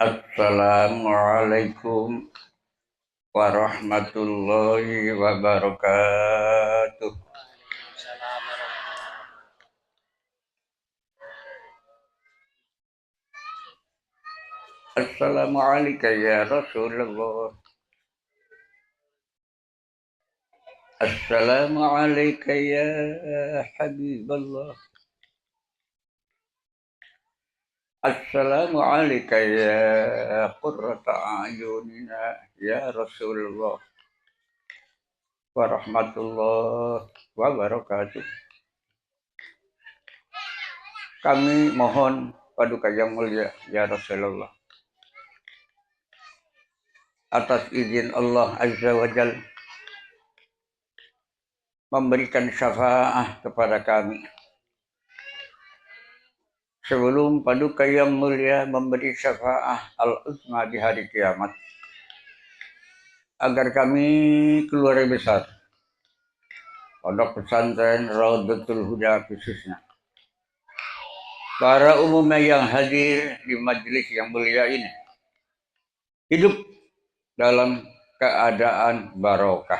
Assalamualaikum warahmatullahi wabarakatuh. Assalamualaikum ya Rasulullah. Assalamualaikum ya Habiballah. Assalamualaikum ya qurrata a'yunina ya Rasulullah warahmatullahi wabarakatuh. Kami mohon paduka yang mulia ya Rasulullah, atas izin Allah Azza wa Jalla memberikan syafaah kepada kami. Sebelum paduka yang mulia memberi syafaah al-uzma di hari kiamat, agar kami keluarga besar Pondok Pesantren Raudhatul Huda khususnya, para umumnya yang hadir di majelis yang mulia ini, hidup dalam keadaan barokah,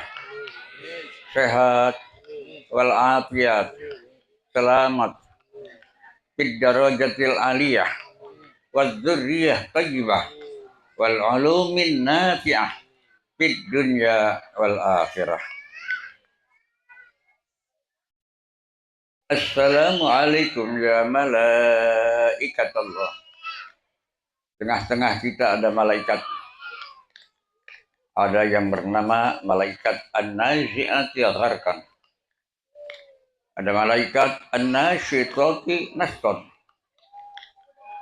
sehat walafiat, selamat, fid darajatil aliyah waz dzurriyyah thayyibah wal ulumin nafi'ah fid dunya wal akhirah. Assalamualaikum ya malaikat Allah. Tengah-tengah kita ada malaikat. Ada yang bernama malaikat an-nazi'ati gharqan. Ada malaikat an-nasyitati naston.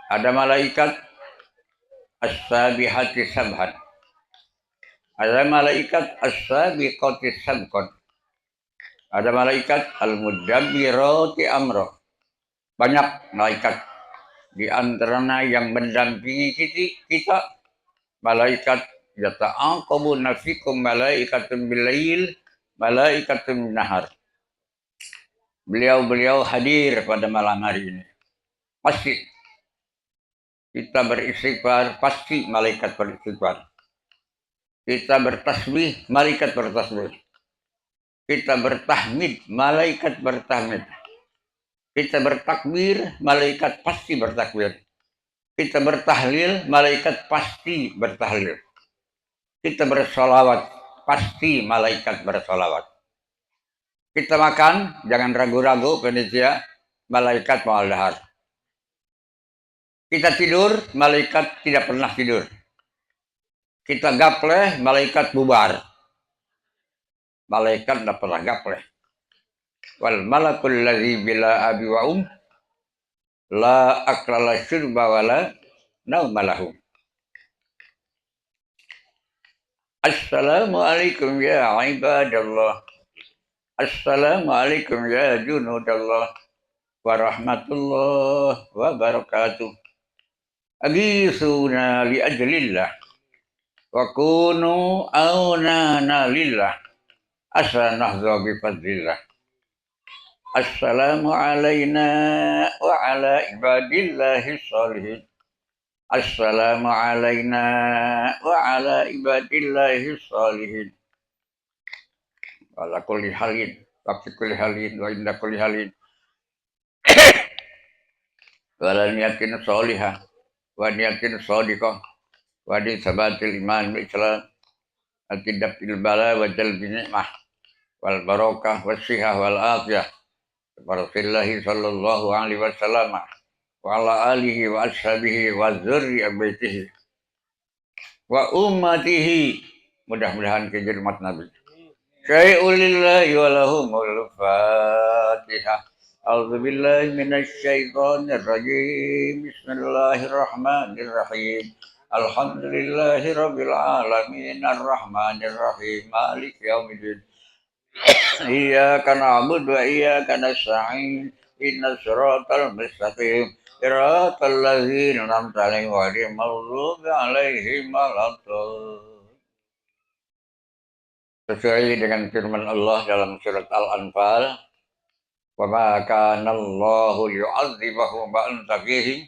Ada malaikat as-sabihati sabhan. Ada malaikat as-sabiqati sabqan. Ada malaikat al-mudabbirati amra. Banyak malaikat. Di antaranya yang mendampingi kita malaikat yata'aqabu nafikum malaikatun bilail malaikatun nahar. Beliau-beliau hadir pada malam hari ini. Pasti kita beristighfar, pasti malaikat beristighfar. Kita bertasbih, malaikat bertasbih. Kita bertahmid, malaikat bertahmid. Kita bertakbir, malaikat pasti bertakbir. Kita bertahlil, malaikat pasti bertahlil. Kita bersolawat, pasti malaikat bersolawat. Kita makan, jangan ragu-ragu, panitia, malaikat mau dahar. Kita tidur, malaikat tidak pernah tidur. Kita gapleh, malaikat bubar. Malaikat tidak pernah gapleh. Wal malakul ladzi bila abi wa la akla la syurba wala nauma lahum. Assalamualaikum ya ibadallah. Assalamualaikum ya junudallah warahmatullahi wabarakatuh. Agisuna li ajlillah wa kunu aunana lillah asa nahza bi fadlillah. Assalamu alayna wa ala ibadillahi sholihin. Assalamu alayna wa ala ibadillahi sholihin. Ala kulli halin, wa fi kulli halin, wa inda kulli halin. Wa ala niyatin sholihah, wa niyatin shadiqah, wa di sabatil iman wa islam, atidafil bala wa jalbi ni'mah, wal barakah, was sihah, wal afiyah. Rasulullah sallallahu alaihi wasallam, wa ala alihi wa ashabihi wa dzurriyyati baitihi wa ummatihi. Mudah-mudahan kejar umat Nabi. Syai'ul lillahi wa lahumul Fatihah. A'udzu billahi minasyaitonir rajim. Bismillahirrahmanirrahim. Alhamdulillahi rabbil alamin arrahmanir rahim maliki yaumiddin. Iyyaka na'budu wa iyyaka nasta'in. Ihdinas siratal mustaqim. Siratal ladzina an'amta 'alaihim ghairil maghdubi 'alaihim waladdallin. Sesuai dengan firman Allah dalam surat Al-Anfal, wa ma kana Allahu yu'adzibahum wa anta fihim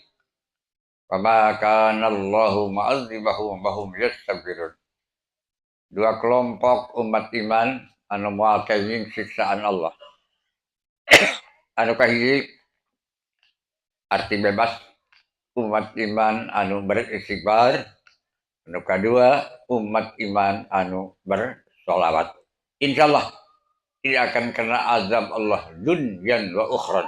Wa ma kana Allahu mu'adzibahum wa hum yastaghfirun. Dua kelompok umat iman anu moal kenging siksaan Allah. Anu kahiji arti bebas umat iman anu beristighfar, anu kadua umat iman anu bersolawat. Insyaallah tidak akan kena azab Allah dunyan wa ukhran.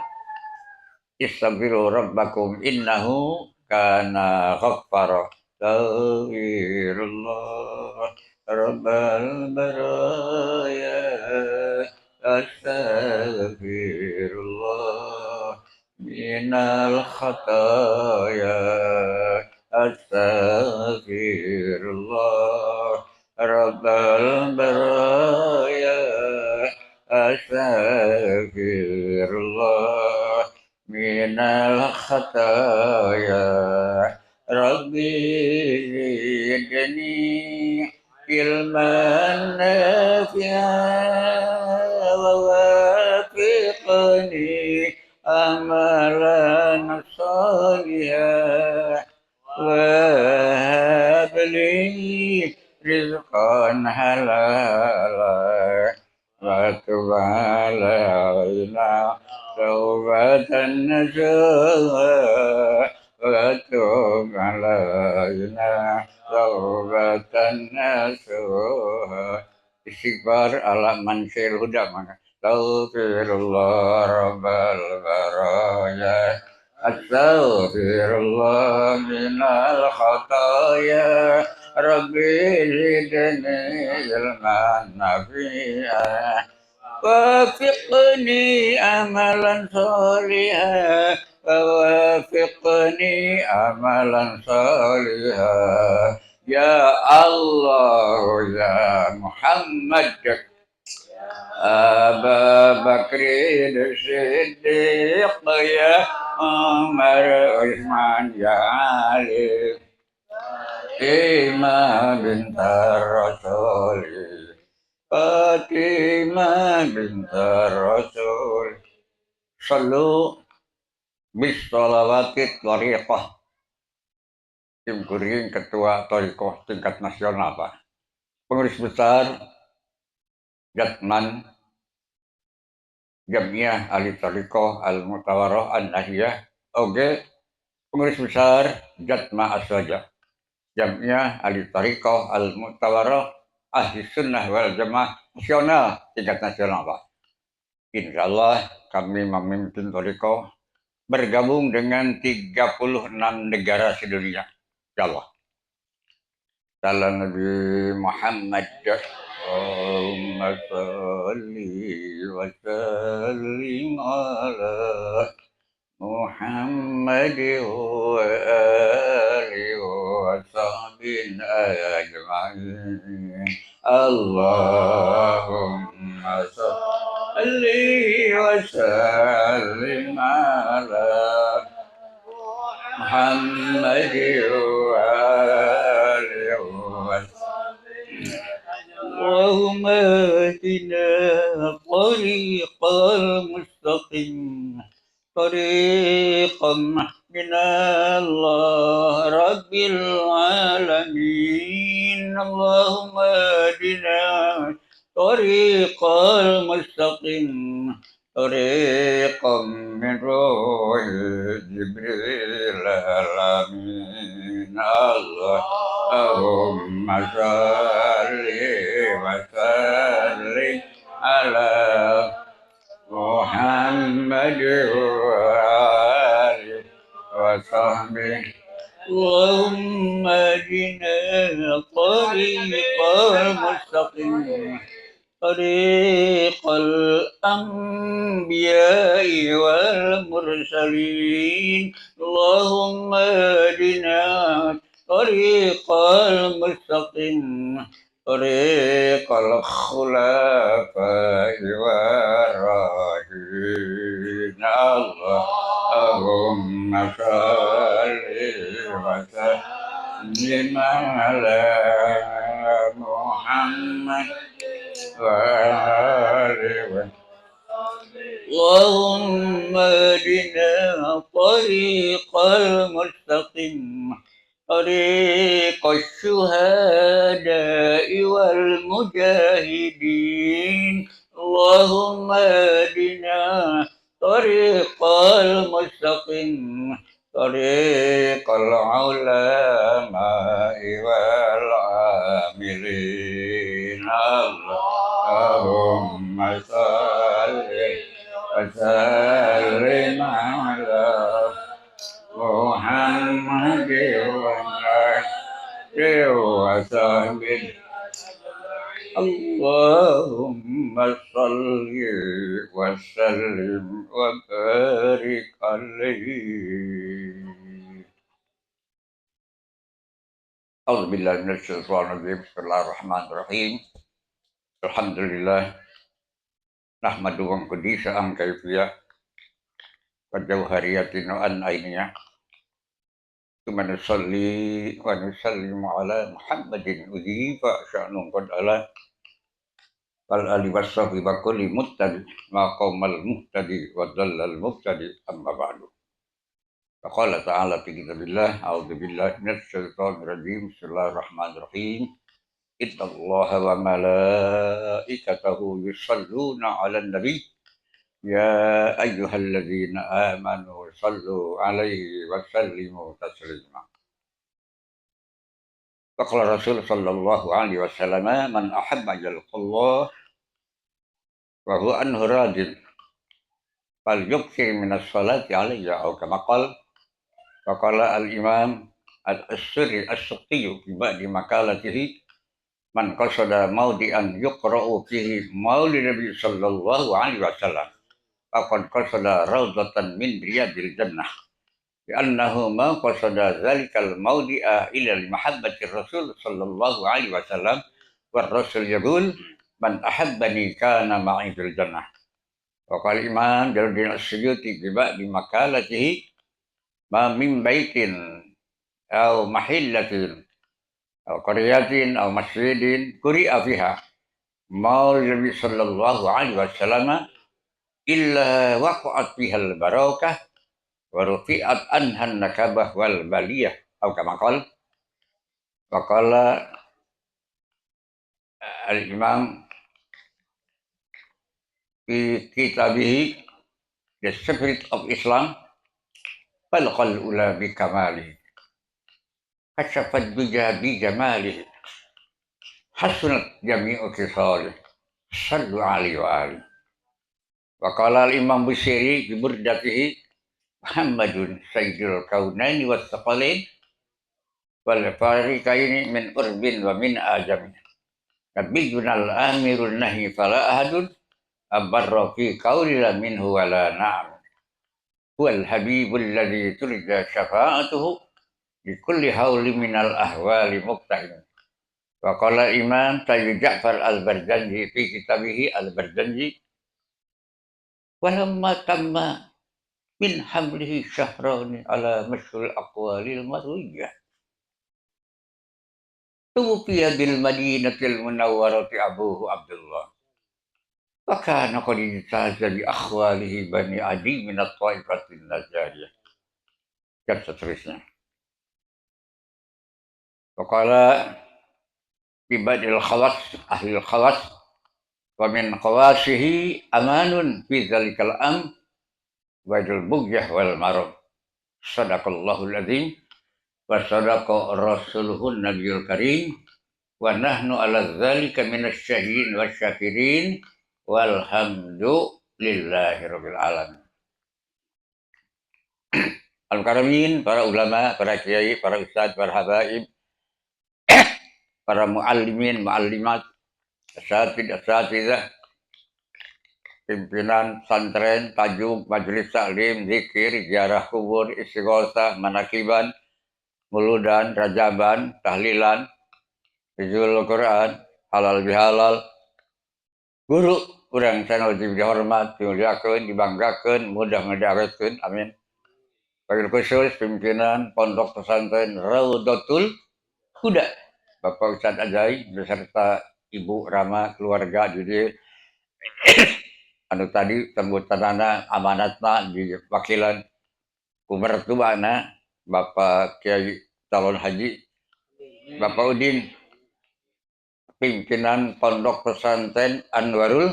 Istaghfiru rabbakum innahu kana ghaffara. Astaghfirullah rabbal baraya, astaghfirullah minal khataya, astaghfirullah rabbal baraya, astaghfirullah minal khataya, rabbi zidni ilman nafi'a wa wafiqni amalan shalihan wa hab li rizqan halalan wa tub alaina taubatan nasuha wa tub alaina taubatan nasuha. Istighfar ala mansil huda maka astaghfirullah rabbal baraya, astaghfirullah minal khataya, rabbi zidni ilman nafi'a, wafiqni amalan sholiha, wafiqni amalan sholiha. Ya Allah ya Muhammad, Aba Bakr Siddiq, ya Umar Utsman, ya Ali, Fatimah bint Rasul, Fatimah bint Rasul. Sallu bis sholawati tariqah. Tim Kuring Ketua Thariqah tingkat nasional Pak. Pengurus besar Jatman Jamiah Ahli Thariqah Al-Mutawarah An-Nahiyah, oge pengurus besar Jatma Aswaja Jamiah Ahli Thariqah Al-Mutawarah Ahli Sunnah wal Jamaah nasional tingkat nasional Pak. Insyaallah kami memimpin thariqah bergabung dengan 36 negara sedunia. Insyaallah. Salam Nabi Muhammad. Allahumma salli wa sallim ala Muhammad wa alihi wa sahbihi ajma'in. Allahumma salli wa sallim ala Muhammad wa alihi wa sahbihi. Allahumma ihdina tariqal mustaqim, tariqan minallah rabbil alamin. Allahumma ihdina tariqal mustaqim, tariqan min ruhi Jibril alamin. Allahumma salli wa sallim ala Muhammad wa alihi wa sahbihi. Allahumma ihdina tariqal mustaqim, tariqal anbiya'i wal mursalin. Allahumma ihdina tariqal mustaqim, tariqal khulafa'i war-rasyidin. Allahumma shalli wa sallim ala Muhammad wa alihi. اللهم اهدنا طريق المستقيم طريق الشهداء والمجاهدين. اللهم اهدنا طريق المستقيم طريق العلماء والعاملين. اللهم صل وسلم على محمد وآله وصحبه. اللهم صل وسلم وبارك عليه. أعوذ بالله من الشيطان الرجيم. بسم الله الرحمن الرحيم. الحمد لله نحمده ونقدس عن كيفية وجوهرية عن عينية ثم نصلي ونسلم على محمد أذيب شأن قد ألا والآل والصحب وكل متبع ما قوم المهتدي وضل المبتدي. أما بعد، فقال تعالى في كتاب الله: أعوذ بالله من الشيطان الرجيم. بسم الله الرحمن الرحيم. إن الله وملائكته يصلون على النبي يا أيها الذين آمنوا صلوا عليه وسلموا تسليما. وقال الرسول صلى الله عليه وسلم: من أحب يلقى الله وهو عنه راض فليكثر من الصلاة عليه أو كما قال. وقال الإمام السري السقطي في بعض مقالته: من قصد موضعا يقرأ فيه مولد النبي صلى الله عليه وسلم فقد قصد روضة من رياض الجنة، لأنه ما قصد ذلك الموضع إلا لمحبة الرسول صلى الله عليه وسلم، والرسول يقول: من أحبني كان معي في الجنة. وقال الإمام جلال الدين السيوطي في بعض مقالته: ما من بيت أو محلة أو قرية أو مسجد قرئ فيها مولد النبي صلى الله عليه وسلم إلا وقعت فيها البركة ورفعت عنها النكبة والبلية أو كما قال. وقال الإمام في كتابه The Spirit of Islam: بلغ العلا بكماله كشف الدجى بجماله حسنت جميع خصاله صلوا عليه وآله. وقال الإمام بوصيري ببردته: محمد سيد الكونين والثقلين والفارقين من عرب ومن عجم نبينا الآمر الناهي فلا أحد أبر في قول منه ولا نعم هو الحبيب الذي ترجى شفاعته لكل هول من الأهوال مقتحم. وقال الإمام سيد جعفر البرزنجي في كتابه البرزنجي: ولما تم من حمله شهران على مشهور الأقوال المروية توفي بالمدينة المنورة أبوه عبد الله، وكان قد اجتاز بأخواله بني عدي من الطائفة النجارية. Dan seterusnya. وقال في بدء الخواص أهل الخواص: ومن خواصه أمان في ذلك الأمر وجل البغية والمرض. صدق الله العظيم وصدق رسوله النبي الكريم ونحن على ذلك من الشاهدين والشاكرين والحمد لله رب العالمين. Al-Karamin, para ulama, para kiai, para ustadz, para habaib, para muallimin, muallimat, asatid, asatidzah, pimpinan pesantren, tajuk, majelis taklim, zikir, ziarah kubur, istighosah, manakiban, muludan, rajaban, tahlilan, nuzul Quran, halal bihalal, guru, urang channel dihormat, dimuliakan, dibanggakan, mudah mendaratkan, amin. Wabil khusus pimpinan Pondok Pesantren Raudatul Huda, Bapak Ustadz Ajai beserta Ibu Rama, keluarga, jadi Anu tadi sebutanana amanatna di wakilan ku mertuana, Bapak Kiai calon haji, Bapak Udin, pimpinan Pondok Pesantren Anwarul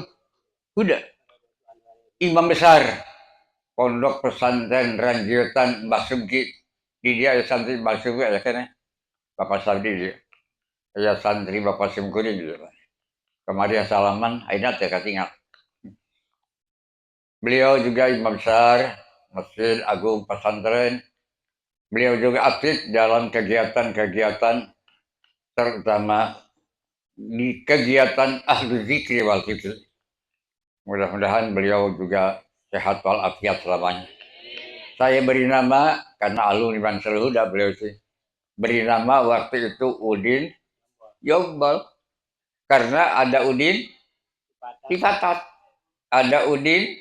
Huda, imam besar Pondok Pesantren Ranjiotan Mbah Subki. Di dia aya santri Mbah Subki aya keneh. Bapak Sabdi dia. Aya santri Bapak Simkuring gitu. Kemari salaman, ayeuna teh katingal. Beliau juga imam besar Masjid Agung Pesantren. Beliau juga aktif dalam kegiatan-kegiatan, terutama di kegiatan ahlu zikri wal fikri. Mudah-mudahan beliau juga sehat walafiat selamanya. Saya beri nama karena alumni Mansur Huda beliau sih. Beri nama waktu itu Udin Jombal. Karena ada Udin Cipatat, ada Udin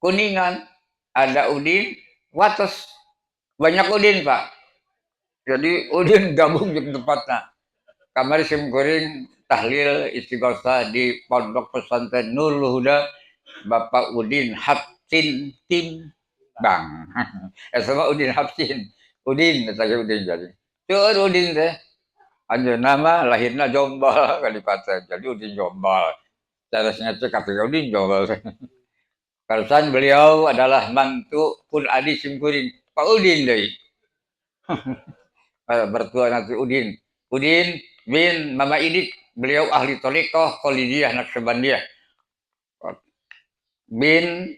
Kuningan, ada Udin Wates. Banyak Udin, Pak. Jadi Udin gabung di tempatnya. Kamari simkuring tahlil istighosah di Pondok Pesantren Nurul Huda, Bapak Udin Hapsin Timbang. Sama Udin Hapsin. Udin, saya Udin jadi. Tuh Udin teh. Anjeun nama lahirna Jombal Kadipaten. Jadi Udin Jombal. Cara sengaja kata Udin Jombal. Karsan beliau adalah mantu pun adi simkuring Pak Udin deui. Bertua nanti Udin. Udin bin Mama Idik, beliau ahli thoriqoh Khalidiyah Naqsyabandiyah. Bin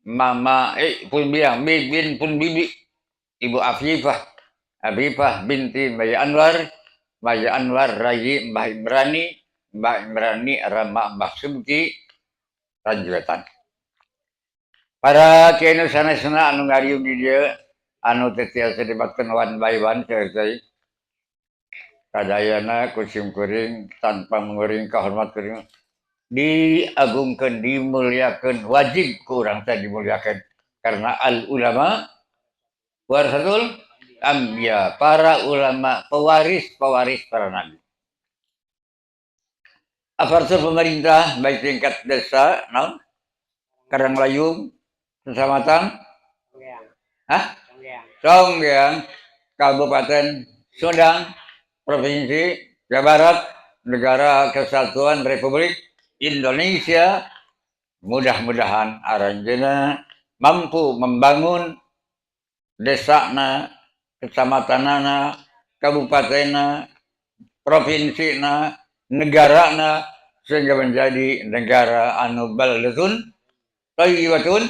Mama pun biang bin, bin pun bibi Ibu Afifah, Afifah binti Maya Anwar, Maya Anwar Rayi Mbah Imrani, Mbah Imrani Rama Mbah Subki Ranjuetan. Para kiai nu sanesna anu ngariung di dieu, anu teu tiasa dibatkeun one by one teh, sadayana ku simkuring tanpa mengurangi kehormat kuring diagungkeun, dimuliakeun, wajib ku urang teh dimuliakeun karena al ulama warasatul anbiya, para ulama pewaris-pewaris para nabi. Aparatur pemerintah baik tingkat desa naon, Karanglayung, Kecamatan Hah? Songgeang, Kabupaten Sumedang, Provinsi Jawa Barat, Negara Kesatuan Republik Indonesia, mudah-mudahan aranjeuna mampu membangun desana, kecamatanana, kabupatenna, provinsina, negarana, sehingga menjadi negara anu baldatun thayyibatun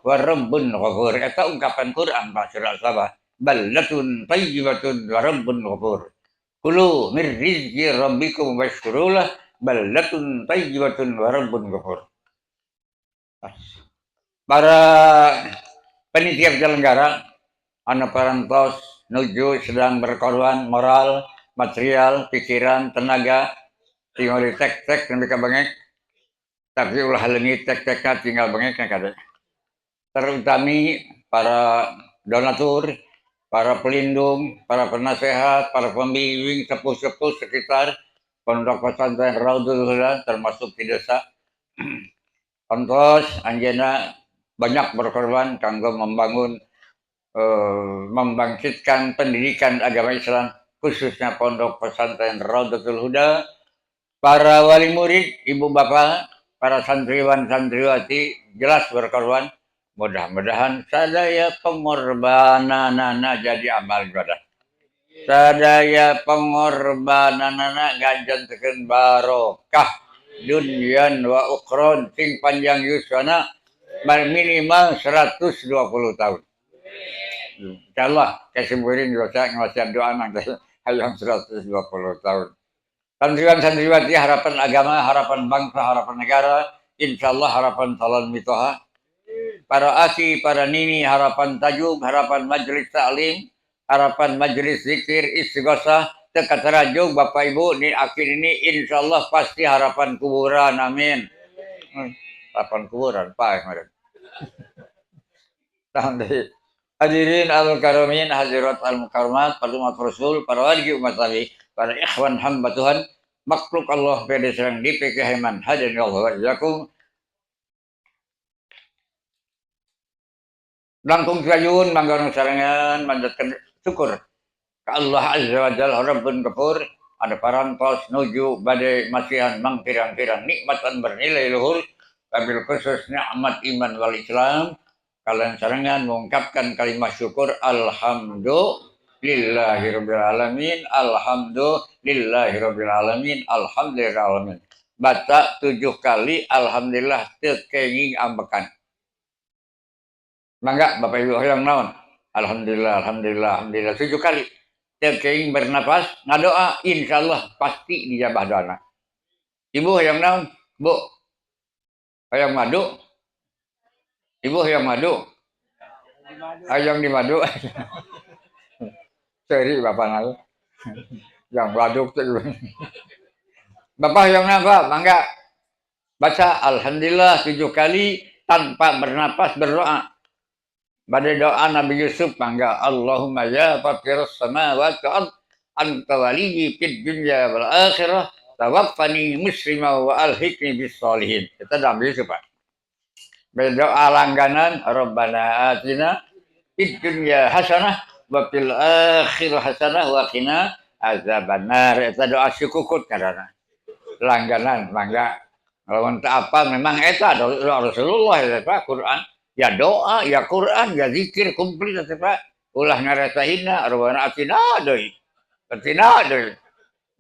wa rabbun ghafur. Eta ungkapan Quran, Pak, surah Sabah. Baldatun thayyibatun wa rabbun ghafur. Kulu min rizqi rabbikum washkurulah baldatun thayyibatun wa rabbun ghafur. Para penitia penyelenggara anu parantos nuju sedang berkorban moral, material, pikiran, tenaga, tinggal di tek-tek nepi ka bengek, tapi ulah leungit tek-tekna, tinggal bengek kade. Terutami para donatur, para pelindung, para penasehat, para pembimbing sepuh-sepuh sekitar Pondok Pesantren Raudul Huda, termasuk di desa. Ontos anjeunna banyak berkorban kanggo membangun, membangkitkan pendidikan agama Islam, khususnya Pondok Pesantren Raudatul Huda. Para wali murid, ibu bapak, para santriwan santriwati jelas berkorban. Mudah-mudahan sadaya pengorbananana jadi amal ibadah. Sadaya pengorbananana ngajantenkeun barokah dunyan wa ukhron, sing panjang yuswana minimal 120 tahun. Insyaallah kesimpulan juga ngasihan doa nang hayang 120 tahun. Santriwan santriwati harapan agama, harapan bangsa, harapan negara, insyaallah harapan calon mitoha. Para aki, para nini, harapan tajuk, harapan majelis taklim, harapan majelis zikir, istighosah, teu katarajug Bapak Ibu ni akhir ini insyaallah pasti harapan kuburan, amin. Harapan kuburan, Pak kemarin. Hadirin al-karamin, hadirat al-mukarramat, para umat Rasul, para wargi umat Nabi, para ikhwan hamba Tuhan, makhluk Allah pada serang di PKH man hadani Allah wa iyyakum. Langkung sayun mangga sarengan manjatkeun syukur ka Allah Azza wa Jalla Rabbun Ghafur ada parantos nuju bade masihan mangpirang-pirang nikmat anu bernilai luhur, wabil khusus nikmat iman wal Islam. Kalian sarengan mengungkapkan kalimat syukur alhamdulillahirabbil alamin, alhamdulillahirabbil alamin, alhamdulillahirabbil alamin. Baca 7 kali alhamdulillah teu kenging ambekan. Mangga Bapak Ibu hoyong naon? Alhamdulillah, alhamdulillah, alhamdulillah 7 kali. Teu kenging bernapas ngadoa, insyaallah pasti dijabah doana. Ibu hoyong naon? Bu. Hoyong madu? Ibu hoyong madu? Hoyong di madu. Seri bapak nal. Yang waduk tuh. Bapak hoyong naon, Pak? Mangga. Baca alhamdulillah 7 kali tanpa bernapas berdoa. Pada doa Nabi Yusuf mangga Allahumma ya fatiras samawati wal ard anta waliyyi fid dunya wal akhirah tawaffani muslima wa alhiqni bis solihin. Itu Nabi Yusuf, Pak. Berdoa langganan Rabbana atina fid dunya hasanah wa fil akhirah hasanah wa qina azabannar. Itu doa syukukut karena langganan mangga. Lamun teu apa memang eta doa Rasulullah ya Pak, Quran. Ya doa, ya Quran, ya zikir komplit ya Pak. Ulah ngarasa hina, Rabbana atina deui. Atina deui.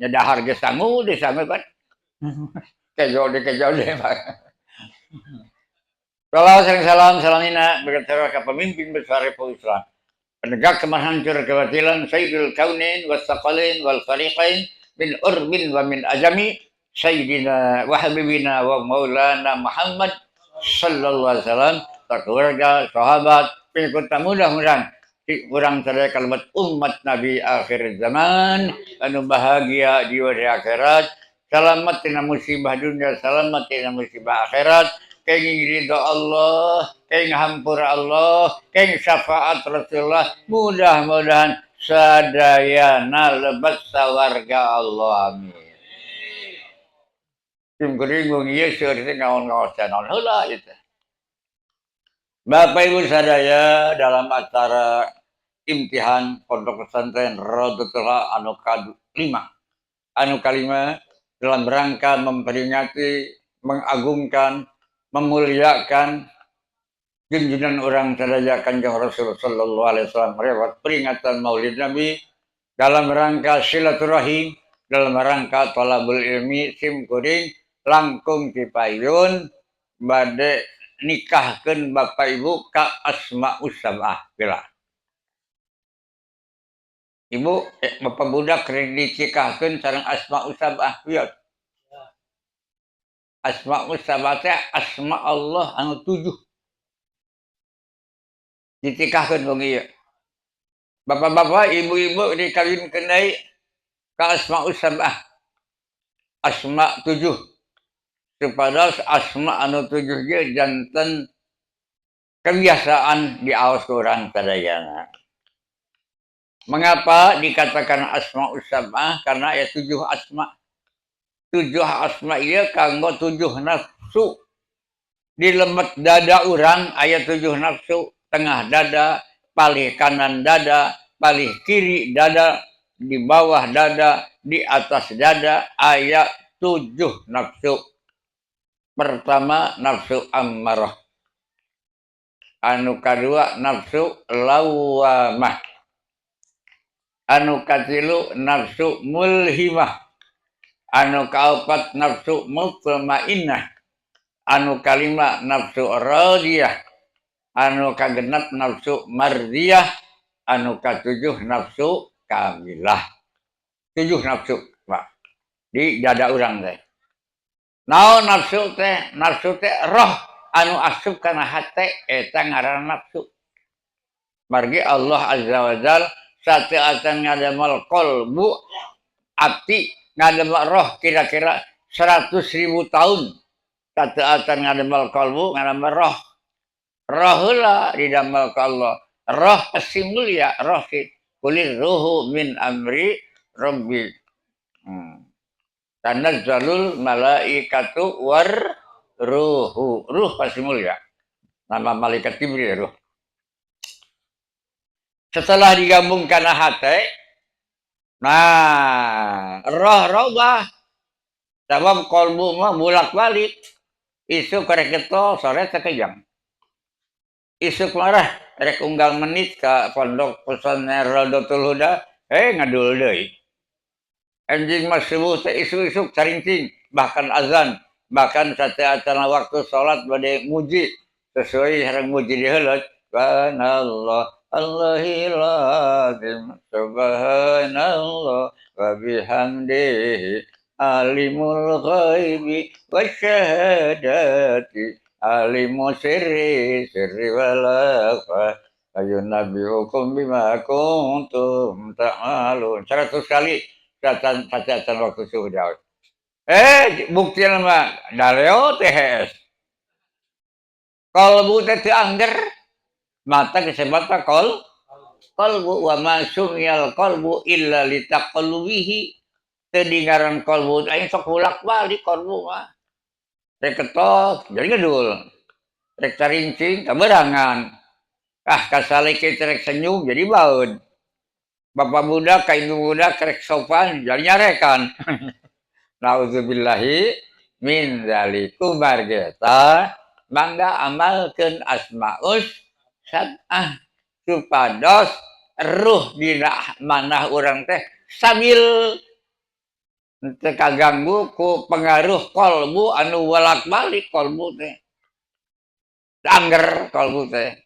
Nya dahar ge sangu deui sangu Pak. Kejo deui, kejo deui Pak. Salam salam salamina berkata ke pemimpin besar Republik Islam. Penegak kemahancur kebatilan Sayyidul Kaunain was Saqalain wal Fariqain min urbin wa min ajami Sayyidina wa Habibina wa Maulana Muhammad sallallahu alaihi wasallam, keluarga, sahabat, pengikut, mudah-mudahan urang sadaya kalimat umat Nabi akhir zaman anu bahagia di akhirat, selamat tina musibah dunia, selamat tina musibah akhirat, kenging ridho Allah, kenging hampura Allah, kenging syafaat Rasulullah, mudah-mudahan sadayana lebat sawarga Allah, amin. Sim kuring wong ieu seueur teh ngaon-ngaosan naon heula ieu teh. Bapak Ibu sadaya dalam acara imtihan Pondok Pesantren Roudlotullah anu kalima. Anu kalima dalam rangka memperingati, mengagungkan, memuliakan junjungan urang sadaya Kanjeng Rasul sallallahu alaihi wasallam lewat peringatan Maulid Nabi, dalam rangka silaturahim, dalam rangka talabul ilmi, sim kuring langkung cipayun bade nikahkeun Bapak Ibu ka Asmaus Sab'ah bila. Ibu, Bapak budak rek dinikahkeun sareng Asmaus Sab'ah wios. Asmaus Sab'ah teh asma Allah anu 7. Ditikahkeun wong ieu. Bapak-bapak, ibu-ibu dikawinkeun deui ka Asmaus Sab'ah. Asma 7. Supados asma anu 7 ge janten kebiasaan di aos urang sadayana. Mengapa dikatakan Asmaus Sab'ah? Karena ya 7 asma. 7 asma ieu kanggo 7 nafsu. Di lemet dada urang aya 7 nafsu, tengah dada, palih kanan dada, palih kiri dada, di bawah dada, di atas dada aya 7 nafsu. Pertama nafsu ammarah. Anu kadua nafsu lawamah. Anu katilu nafsu mulhimah. Anu kaopat nafsu mutmainnah. Anu kalima nafsu radiyah. Anu kagenep nafsu mardiyah. Anu katujuh nafsu kamilah. 7 nafsu, Pak. Di dada urang teh. Naon nafsu teh? Nafsu teh roh anu asup kana hate eta ngaranna nafsu. Margi Allah Azza wa Jalla sateuacan ngadamel qalbu ati, ngadamel roh kira-kira 100.000 tahun. Sateuacan ngadamel qalbu, ngadamel roh. Roh heula didamel ka Allah. Roh pasti mulia, roh si kulir ruhu min amri rabbi. Tanazzalul malaikatu war ruhu. Ruh pasti mulia. Nama malaikat Jibril ruh. Setelah digabungkan hate, nah roh robah. Sabab kolbu mah bolak-balik. Isuk rek getol, sore tekejang. Isuk marah rek unggal menit ka pondok pesantren Rodotul Huda, ngadul deui. Enjing mah subuh teh isuk-isuk carincing, bahkan azan, bahkan sateuacan waktu salat bade muji sesuai sareng muji di heuleut. Subhanallah, Allahil azim, subhanallah wa bihamdihi alimul ghaibi wasyahadati alimu sirri sirri wal akhfa ayunabbiukum bima kuntum ta'malun. 100 kali bacaan waktu subuh jauh. Bukti mah daleo THS. Kalbu teh teu angger, mata kesebatan kalbu wa ma sumiyal qalbu illa litaqallubihi. Teu dingaran kalbu aing sok bolak-balik kalbu mah. Rek ketok jadi ngedul. Rek carincing kaberangan. Ah kasaleke rek senyum jadi baeud. Bapak budak ka ibu budak rek sopan jadi nyarekan. Nauzubillahi min dzalik. Kubar geta mangga amalkeun asmaus sab'ah supados ruh dina manah urang teh stabil teu kaganggu ku pengaruh kolbu anu bolak-balik kolbu teh. Angger kolbu teh.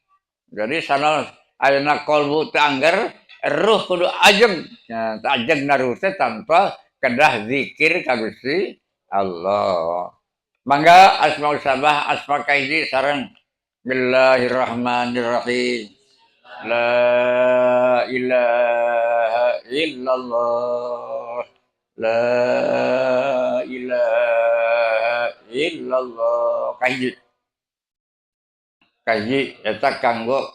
Jadi sanes ayeuna kolbu teh angger, ruh kudu ajeg. Nah, ajeg na ruh teh tanpa kedah zikir ka Gusti Allah. Mangga asmaul sabah asma kahiji sareng Bismillahirrahmanirrahim. La ilaha illallah. La ilaha illallah. Kahiji. Kahiji eta kanggo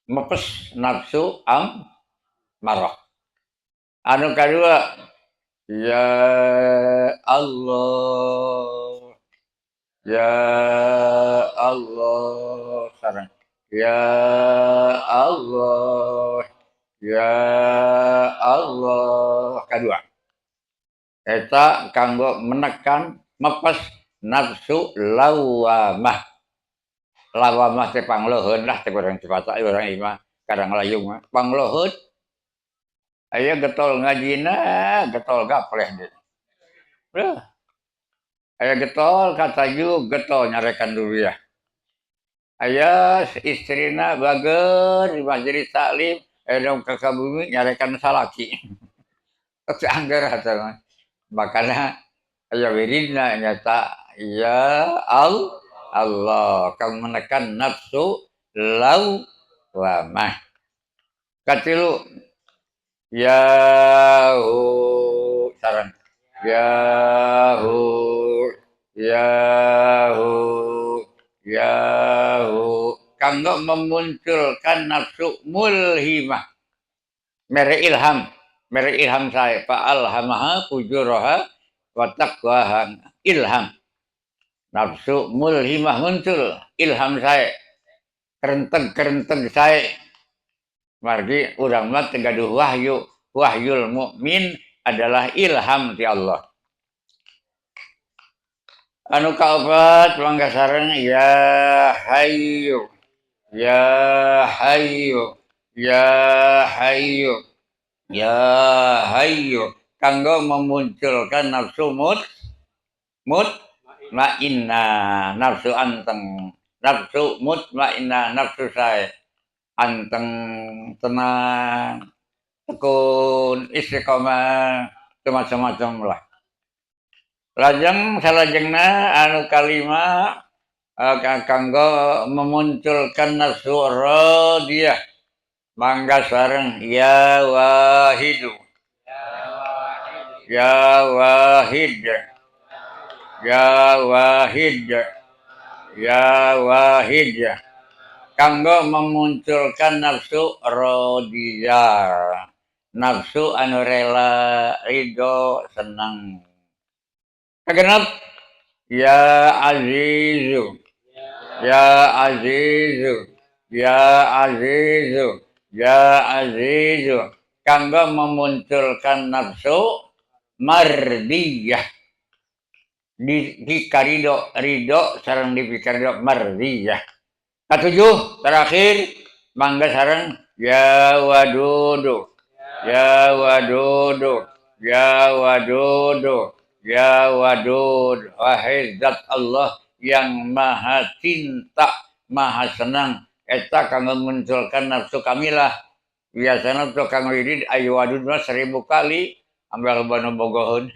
mepes nafsu am marah. Anu kadua, ya Allah. Ya Allah sareng ya Allah. Ya Allah kadua. Eta kanggo menekan mepes nafsu lawamah. Lawamah teh pangloheun lah teh urang Cipata urang ieu mah Karang Layung mah pangloheun. Aya getol ngajina, getol gapleh deui. Beuh. Aya getol katajuk getol nyarekan duriah. Aya istrina bager di majelis taklim, aya dong ka bumi nyarekan salaki. Teu angger atuh mah. Makana aya wiridna nyata ya Allah kang menekan nafsu lawamah. Katilu ya hu sareng ya hu ya hu ya hu kanggo memunculkan nafsu mulhimah. Mere ilham, mere ilham saya fa alhamaha fujuraha wa taqwaha ilham. Nafsu mulhimah muncul ilham saya. Kerenteg-kerenteg saya. Margi urang mah teu gaduh wahyu. Wahyul mukmin adalah ilham ti Allah. Anu kaopat mangga sareng ya hayyu ya hayyu ya hayyu ya hayyu kanggo memunculkan nafsu mut mutmainnah, nafsu anteng, nafsu mutmainnah, nafsu sae anteng, tenang, tekun, istiqomah, macam-macam lah. Lajeng salajengna anu kalima kanggo memunculkan nafsu radiyah mangga sareng ya wahidu ya wahid ya wahid ya wahid kanggo memunculkan nafsu radiyah, nafsu anu rela, ridho, senang. Kagenep ya azizu ya azizu ya azizu ya azizu kanggo memunculkan nafsu mardiyah di dikarido ridho sareng dipikarido mardiyah. Katujuh terakhir mangga sareng ya wadudu ya wadudu ya wadudu ya wadud, wahai zat Allah yang maha cinta maha senang, eta kanggo munculkan nafsu kamilah. Biasana tukang wirid ayu wadud mah 1000 kali ambil banu bogoheun.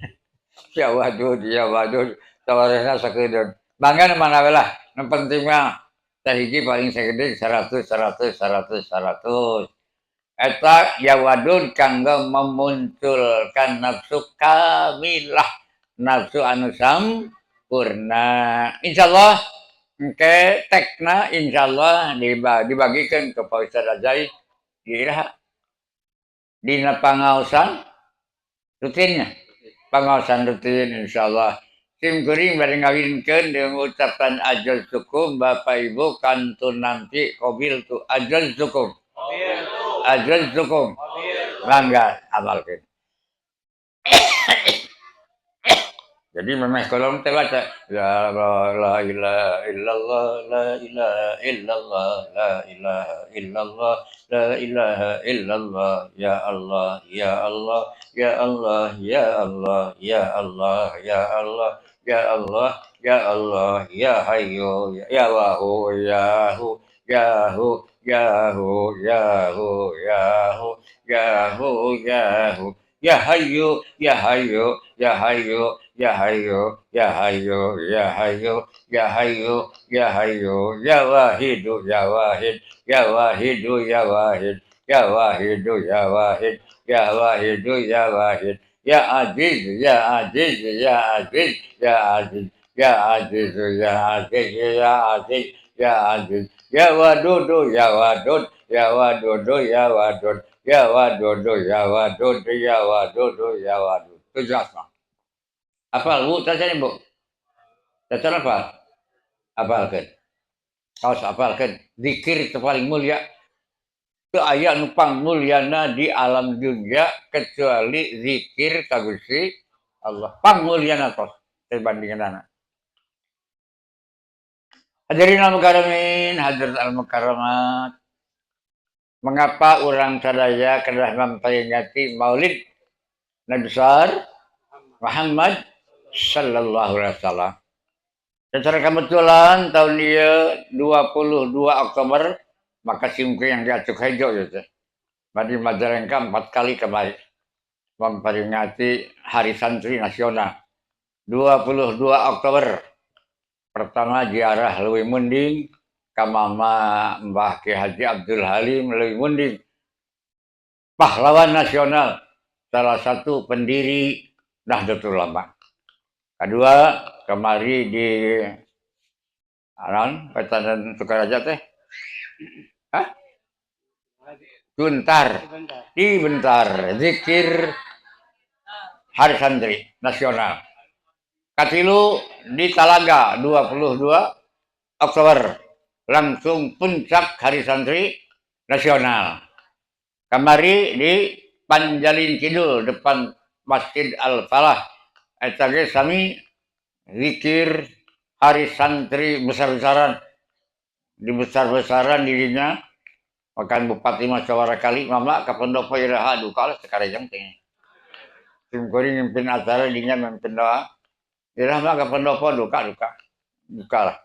Ya wadud ya wadud tawaresna sakedeun mangga mana we lah, nu penting mah hiji paling sakedeun 100 100 100 100. Eta ya wadud kanggo memunculkan nafsu kamilah, nafsu anu sampurna. Insyaallah engke tekna insyaallah dibagikan ke Pak Ustaz Azai di iraha dina pangaosan rutinnya, pangaosan rutin insyaallah. Sim kuring bade ngawinkeun dengan ucapan ajal syukur Bapak Ibu kantun nanti qabil tu ajal syukur ajal syukur mangga amalkeun. Jadi memeh kolom teh baca la la ilaha illallah la ilaha illallah la ilaha illallah la ilaha illallah ya Allah ya Allah ya Allah ya Allah ya Allah ya Allah ya Allah ya Allah ya hayyu ya wahu ya hu ya hu ya hu ya hu ya hu ya hu ya hu ya hayyu ya hayyu ya hayyu ya hayyu ya hayyu ya hayyu ya hayyu ya hayyu ya wahidu ya wahid ya wahidu ya wahid ya wahidu ya wahid ya wahidu ya wahid ya aziz ya aziz ya aziz ya aziz ya aziz ya aziz ya aziz ya aziz ya wadudu ya wadud ya wadudu ya wadud ya wadudu ya wadud ya wadudu ya wadud. Tujuh asma. Apal Bu, caca Bu. Caca apa? Apalkeun. Kaos apalkeun. Zikir itu paling mulia. Teu aya nu pangmulyana di alam dunia kecuali zikir ka Gusti Allah. Pangmulyana tos dibandingkeunana. Hadirin al-mukarramin, hadirat al-mukarramat. Mengapa orang sadaya kedah memperingati Maulid Nabi besar Muhammad sallallahu alaihi wasallam? Secara kebetulan tahun ieu 22 Oktober maka simkuring yang diacuk hejo ya teh. Badi Majalengka 4 kali kemarin memperingati Hari Santri Nasional. 22 Oktober pertama ziarah Leuwi Munding ka Mama Mbah Ki Haji Abdul Halim Leuwi Munding, pahlawan nasional, salah satu pendiri Nahdlatul Ulama. Kedua, kemari di Aran, Petanan Sukaraja teh. Hah? Tuntar. Di Bentar, zikir Hari Santri Nasional. Katilu di Talaga 22 Oktober langsung puncak Hari Santri Nasional. Kamari di Panjalin Kidul depan Masjid Al-Falah. Eta ge sami zikir Hari Santri besar-besaran. Di besar-besaran dirinya makan bupati mah sawara kali mama ka pendopo iraha duka lah sekarang teh. Sim kuring mimpin acara dinya mimpin doa. Iraha mah ka pendopo duka duka. Duka lah.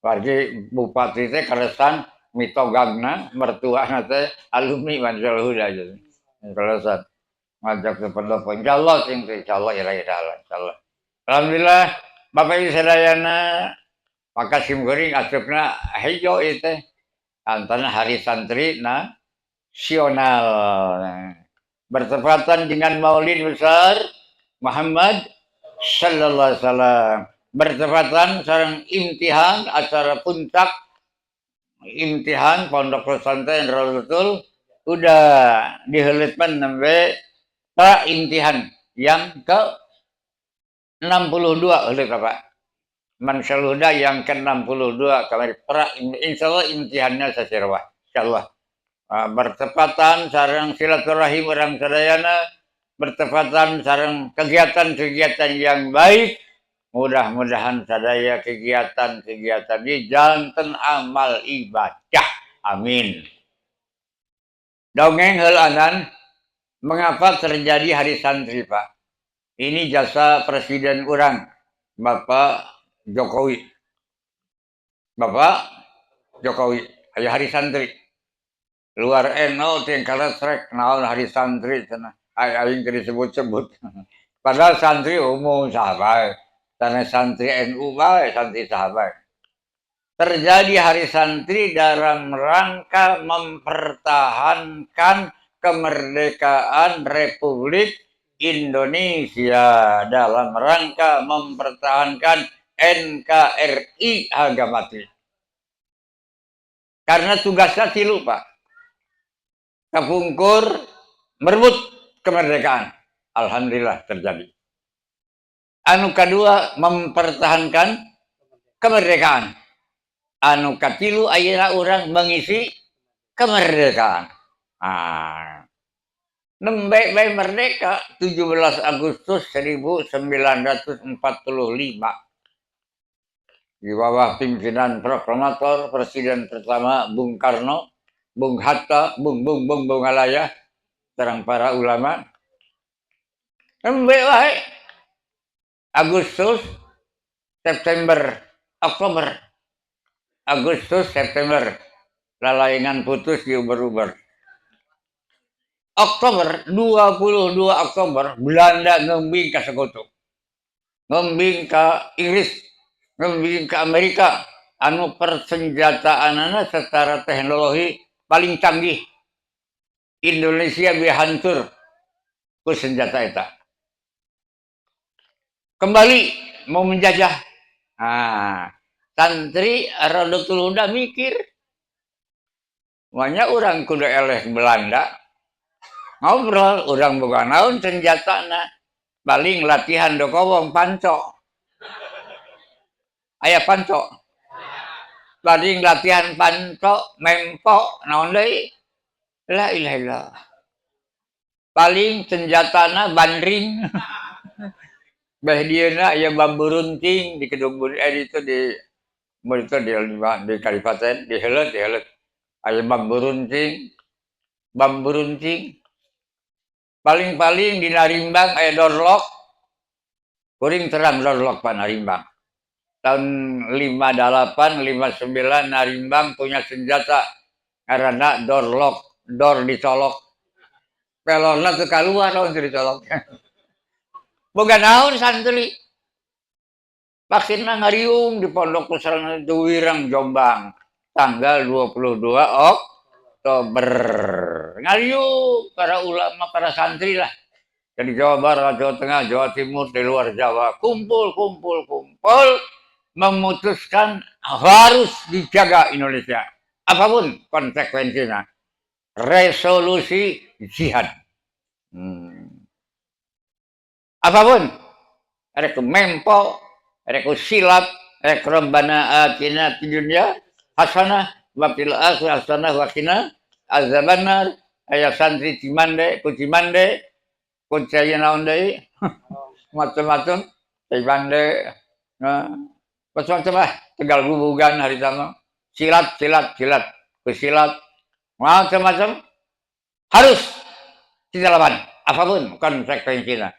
Wargi bupati teh karesan mitogagna mertuana teh alumni Mansur Huda gitu. Karesan ngajak ke pendopo. Insyaallah sing insyaallah ira-ira insyaallah. Alhamdulillah Bapak Ibu sadayana maka sim kuring asupna hejo ieu teh antara Hari Santri Nasional bertepatan dengan Maulid besar Muhammad sallallahu alaihi wasallam, bertepatan sareng imtihan acara puncak imtihan Pondok Pesantren Raudlatul udah diheuleutkeun nembe pra imtihan yang ke 62 heuleut Bapak. Mansyal Huda yang ke-62 kamari pra insyaallah imtihannya sasirwah insyaallah. Bertepatan sareng silaturahim urang sadayana, bertepatan sareng kegiatan-kegiatan yang baik. Mudah-mudahan sadaya kegiatan-kegiatan ini janten amal ibadah. Amin. Dongeng heulanan, mengapa terjadi Hari Santri, Pak? Ini jasa Presiden urang, Bapak Jokowi. Bapak Jokowi, aya Hari Santri. Luar NU teh rek naon Hari Santri cenah. Aing teu disebut-sebut. Padahal santri umum saha. Tanah santri NU bae, santri saha bae. Terjadi Hari Santri dalam rangka mempertahankan kemerdekaan Republik Indonesia, dalam rangka mempertahankan NKRI harga mati. Karena tugasnya tilu, Pak. Kapungkur merebut kemerdekaan. Alhamdulillah terjadi. Anu kedua, mempertahankan kemerdekaan. Anu katilu, ayeuna urang mengisi kemerdekaan. Ah. Nembe bae merdeka 17 Agustus 1945 di bawah pimpinan proklamator Presiden pertama Bung Karno, Bung Hatta, Bung Bung Bung Bung Alaya, terang para ulama. Nembe wae Agustus, September, Oktober. Agustus, September. Lalaingan putus diuber-uber. Oktober, 22 Oktober, Belanda ngembing ke sekutu. Ngembing ke Inggris, ngembing ke Amerika. Anu persenjataan secara teknologi paling canggih. Indonesia biar hancur ku senjata eta. Kembali mau menjajah. Ah, santri Roudlotul Huda mikir. Banyak orang kudu eleh Belanda. Ngobrol, urang boga naon senjatana? Paling latihan dokowong panco. Aya panco. Paling latihan panco, mempo, naon deui? La ilaha illallah. Paling senjatana bandring. Beh dieuna aya bambu runting di Kedung itu di itu di Kadipaten, di Heuleut, di Heuleut. Aya bambu runting, bambu runting. Paling-paling di Narimbang aya dorlok. Kuring terang dorlok, Pak, Narimbang. Tahun 58, 59 Narimbang punya senjata karena dorlok, dor dicolok. Pelorna teu kaluar lamun teu dicolok. Boga naon santri? Maksudna ngariung di Pondok Pesantren Wirang, Jombang tanggal 22 Oktober. Ngariung para ulama, para santri lah. Dari Jawa Barat, Jawa Tengah, Jawa Timur, di luar Jawa. Kumpul, kumpul, kumpul. Memutuskan harus dijaga Indonesia. Apapun konsekuensinya. Resolusi jihad. Apapun. Rek mempo, rek silat, rek robbana atina fid dunya hasanah wa fil akhirati hasanah wa qina azabannar. Aya santri Cimande, ku Cimande, ku cai naon deui? Macam-macam, Cimande, nah, macam-macam lah, Tegal Gubugan hari sama. Silat, silat, silat, ku silat, macam-macam. Harus kita lawan, apapun konsekuensinya.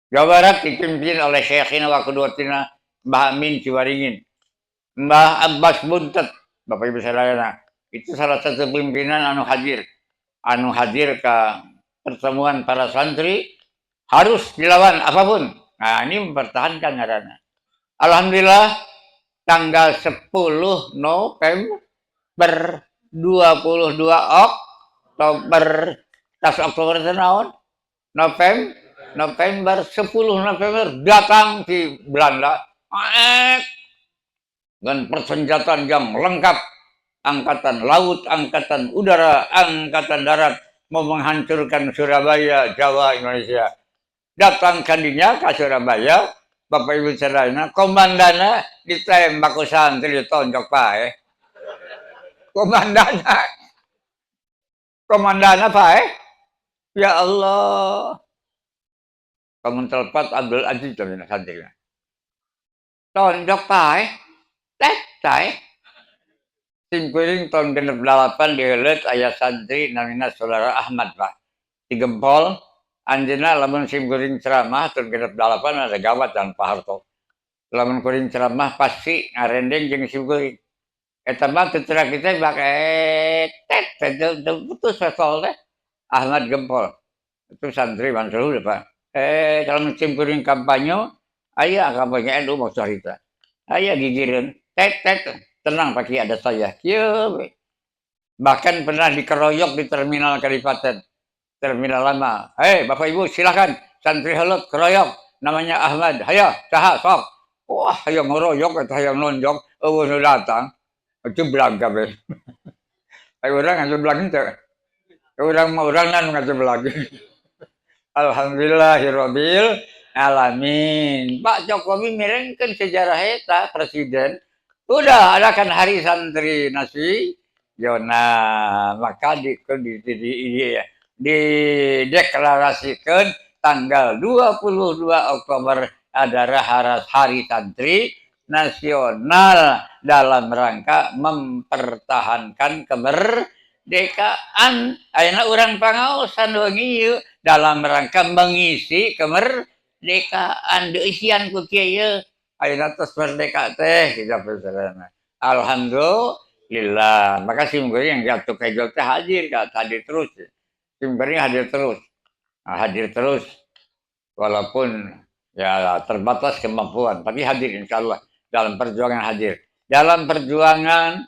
Jawa Barat dipimpin oleh Syekhina wa Qudwatina Mbah Amin Ciwaringin, Mbah Abbas Buntet, Bapak Ibu sadayana. Itu salah satu pimpinan anu hadir. Anu hadir ke pertemuan para santri harus dilawan apapun. Nah, ini mempertahankan karena alhamdulillah tanggal 10 November, 22 Oktober, tas Oktober itu naon? November, November, 10 November datang di Belanda. Dengan persenjataan yang lengkap, angkatan laut, angkatan udara, angkatan darat mau menghancurkan Surabaya, Jawa, Indonesia. Datang kandinya ke Surabaya, Bapak Ibu saudara, komandana ditembak ku santri, ditonjok paeh. Komandana. Komandan apa eh? Ya Allah. Kamu telepat Abdul Aziz namina santri. Tonjok paeh. Tet paeh. Simkuring tahun 68 diheuleut aya santri namina Saudara Ahmad, Pak. Di Gempol, anjeunna lamun simkuring ceramah tahun 68 ada gawat dan Pak Harto. Lamun kuring ceramah pasti ngarendeng jeung simkuring. Eta mah teu kita bak tet tet putus tol teh. Ahmad Gempol. Itu santri Mansur, Pak. Eh, kalau simkuring kampanye, aya kampanye NU maksud harita. Aya gigireun, tet tet, tenang Pak, ada saya. Kieu we. Bahkan pernah dikeroyok di terminal Kadipaten. Terminal lama. "Hei, Bapak Ibu, silakan santri helut keroyok. Namanya Ahmad. Hayo, saha sok." Wah, hayang ngeroyok atau hayang nonjok, euweuh nu datang. Cublak kabeh. Ayo urang ngacublak henteu. Urang mah urang nu ngacublak. Alhamdulillahirabbil alamin. Pak Jokowi mirengkeun sejarah eta presiden. Udah adakan Hari Santri Nasional. Maka dideklarasikan tanggal 22 Oktober adalah Hari Santri Nasional dalam rangka mempertahankan kemerdekaan. Ayeuna urang pangaosan wengi ieu dalam rangka mengisi kemerdekaan, diisian ku kieu ieu. Ayeuna tos merdeka teh kita. Alhamdulillah. Maka sim kuring yang jatuh ke teh hadir, hadir terus. Sim kuring hadir terus. Nah, hadir terus walaupun ya terbatas kemampuan, tapi hadir insya Allah dalam perjuangan hadir. Dalam perjuangan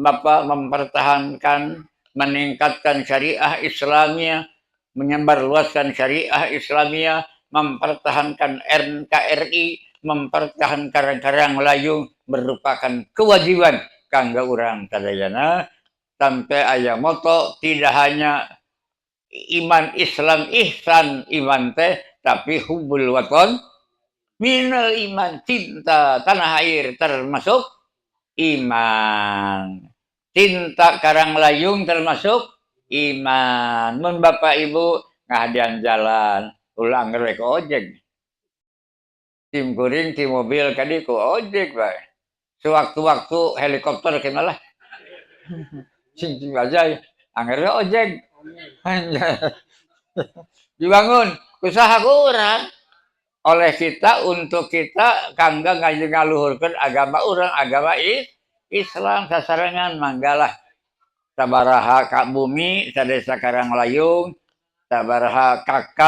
Bapak mempertahankan, meningkatkan syariah Islamiyah, menyebarluaskan syariah Islamiyah, mempertahankan NKRI, mempertahankan Karanglayung merupakan kewajiban kanggo urang sadayana sampai aya moto tidak hanya iman, Islam, ihsan, iman teh, tapi hubbul waton minal iman, cinta tanah air termasuk iman, cinta Karanglayung termasuk iman. Mun Bapak Ibu ngahadian jalan, ulah angger we ojek. Sim kuring ti mobil kadi ku ojek bae. Sewaktu-waktu helikopter lah. Sing sing aja angger we ojek. Dibangun usaha urang, oleh kita, untuk kita, kanggo ngaji ngaluhurkeun agama urang, agama Islam. Sasarengan manggalah sabaraha ka bumi sadesa Karanglayung, sabaraha KK,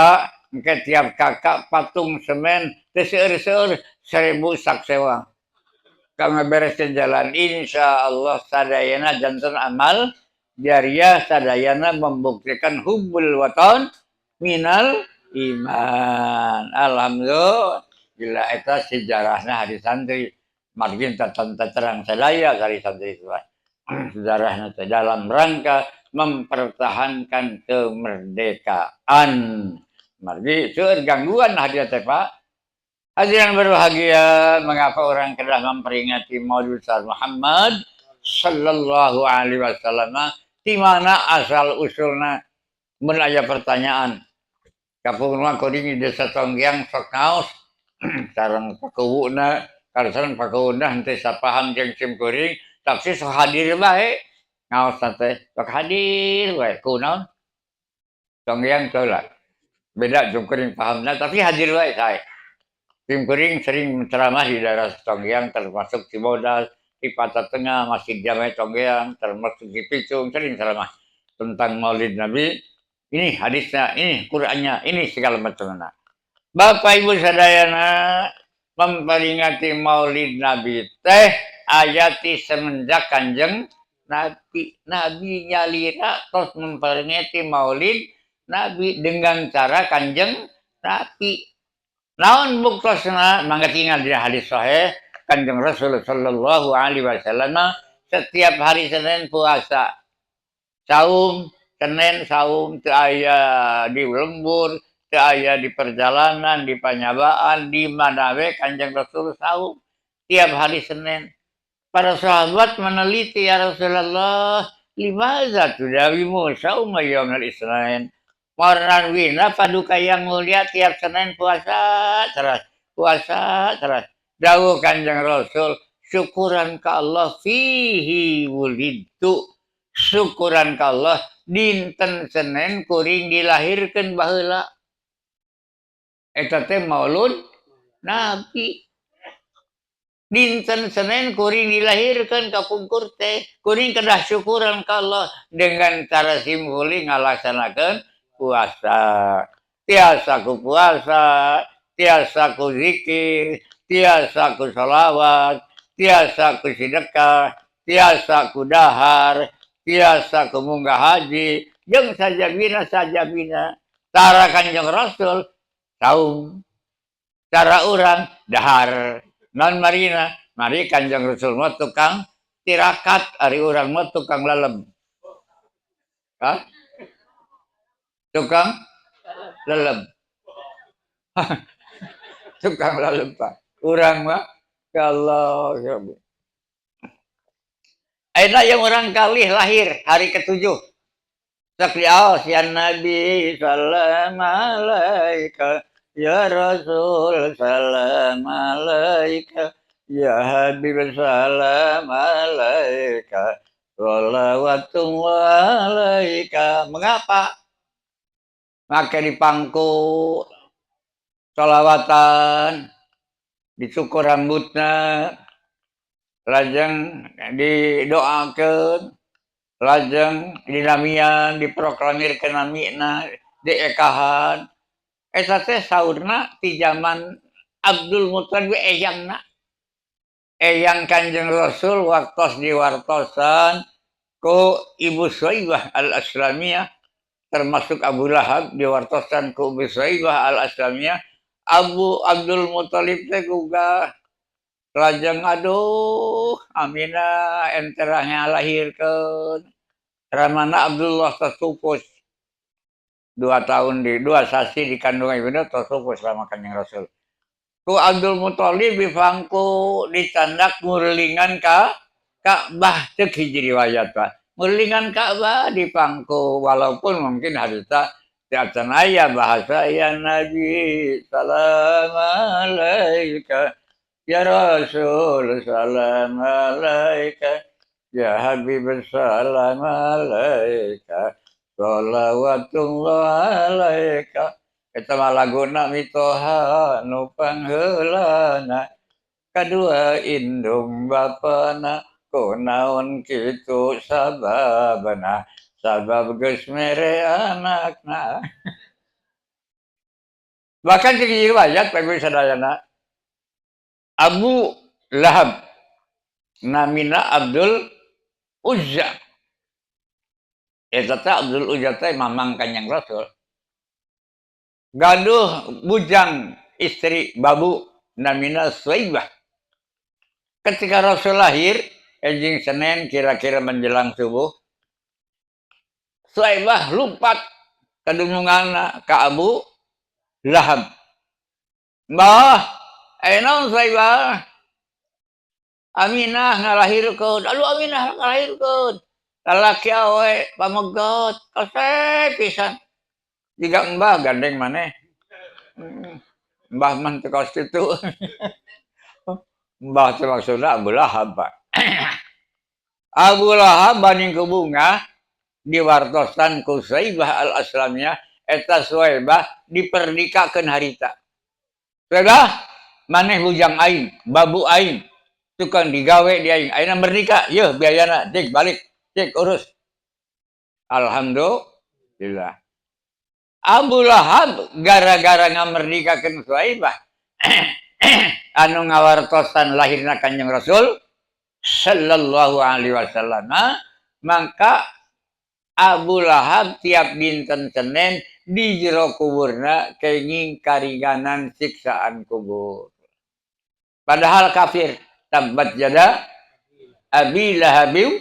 engke tiap KK patung semen teu seueur-seueur 1.000 saksewang kanggo bereskeun jalan. Insya Allah sadayana janten amal jariah, sadayana membuktikan hubbul waton minal iman. Alhamdulillah, eta sejarahna Hari Santri. Margin terang sadaya Hari Santri itu sejarahna teh dalam rangka mempertahankan kemerdekaan. Margi seueur gangguan hadiah teh, Pak. Hadirin berbahagia, mengapa orang kedah memperingati Maulid Besar Muhammad sallallahu alaihi wasallam? Di mana asal usulna? Mun aya pertanyaan. Kapungkur mah kuring di desa Tonggiang sok ngaos sareng pakuwuna, sareng pakuwuna henteu sapaham jeung sim kuring, tapi sok hadir bae. Ngaos teh sok hadir bae. Kunaon? Tonggiang teu lah. Beda jeung kuring pahamna, tapi hadir bae sae. Sim kuring sering ceramah di daerah Tonggiang, termasuk Cibodas, di Patah Tengah, Masjid Jami Tonggiang, termasuk di Picung, sering ceramah tentang Maulid Nabi. Ini hadisnya, ini Qurannya, ini segala macamnya. Bapak Ibu sadayana, memperingati Maulid Nabi teh ayati semenjak Kanjeng Nabi. Nabi nyalira terus memperingati Maulid Nabi dengan cara Kanjeng Nabi. Naon buktosna? Mangga tinggal di hadis sahih Kanjeng Rasul sallallahu alaihi wasallam setiap hari Senin puasa. Saum Senin, saum teu aya di lembur, teu aya di perjalanan, di panyabaan, di mana we Kanjeng Rasul saum tiap hari Senin. Para sahabat meneliti, "Ya Rasulullah, Limaza tudawimu sauma yaumil isnain. Marwina paduka yang mulia tiap Senin puasa terus, puasa terus. Dawuh Kanjeng Rasul, syukuran ka Allah fihi wulidtu. Syukuran ka Allah dinten Senin kuring dilahirkeun baheula. Eta teh Maulud Nabi. Dinten Senin kuring dilahirkan kapungkur teh, kuring kedah syukuran ka Allah dengan cara simhuli ngalaksanakeun puasa. Tiasa ku puasa, tiasa ku zikir, tiasa ku sholawat, tiasa ku sedekah, tiasa ku dahar, tiasa ku munggah haji, jeung sajabina sajabina. Cara Kanjeng Rasul saum, cara urang dahar. Non marina, mari Kanjeng Rasul mah tukang tirakat, ari urang mah tukang lalem. Hah? Tukang lelem. Tukang lalem, Pak. Urang mah ya Allah, ya Allah. Ayeuna yang orang kalih lahir hari ketujuh. Sok diaos ya Nabi salam alaika ya Rasul salam alaika ya Habib salam alaika sholawatullah alaika. Mengapa? Make dipangku sholawatan, dicukur rambutna, lajeng didoakeun, lajeng dinamian, diproklamirkeun namina, diekahan. Eta teh saurna ti zaman Abdul Muthalib eyangna. Eyang Kanjeng Rasul waktos diwartosan ku Ibu Suwaibah Al-Aslamiyah, termasuk Abu Lahab diwartosan ku Ibu Suwaibah Al-Aslamiyah. Abu Abdul Muthalib teh gugah lajeng aduh Aminah enterahnya lahirkeun. Ramana Abdullah tos 2 tahun di 2 sasi di kandungan ibunda tos pupus selama Kanjeng Rasul. Ku Abdul Muthalib dipangku dicandak ngurilingan ka Ka'bah, cek hiji riwayat Pak. Ngurilingan Ka'bah dipangku walaupun mungkin harita acan aya bahasa ya Nabi salam alaika ya Rasul salam alaika ya Habib salam alaika sholawatullah alaika. Eta mah laguna mitoha nu pangheulana kadua indung bapana kunaon kitu sababna sabab geus mere anakna. Bahkan cek riwayat Pak Ibu sadayana Abu Lahab namina Abdul Uzza. Eta teh Abdul Uzza teh mamang Kanjeng Rasul. Gaduh bujang istri babu namina Suwaibah. Ketika Rasul lahir, enjing Senin kira-kira menjelang subuh, Suwaibah lompat ke dununganna ka Abu Lahab. Mbah, naon Suwaibah? Aminah ngalahirkeun. Aduh Aminah ngalahirkeun. Lalaki awe pamegot kasep pisan. Jiga mbah gandeng maneh. Mbah mah teu kaos kitu. Mbah teh maksudna Abu Lahab, Pak. Abu Lahab banding ku bunga diwartosan ku Suwaibah Al-Aslamiyah, eta Suwaibah diperdikakeun harita. Suwaibah maneh bujang aing, babu aing, tukang digawe di aing. Ayeuna merdika, yeuh biayana dik balik, dik urus. Alhamdulillah. Abu Lahab gara-gara ngamerdikakeun Suwaibah anu ngawartosan lahirna Kanjeng Rasul sallallahu alaihi wasallam, maka Abu Lahab tiap dinten Senin di jero kuburna kenging karinganan siksaan kubur. Padahal kafir, tabbat yada Abi Lahabiw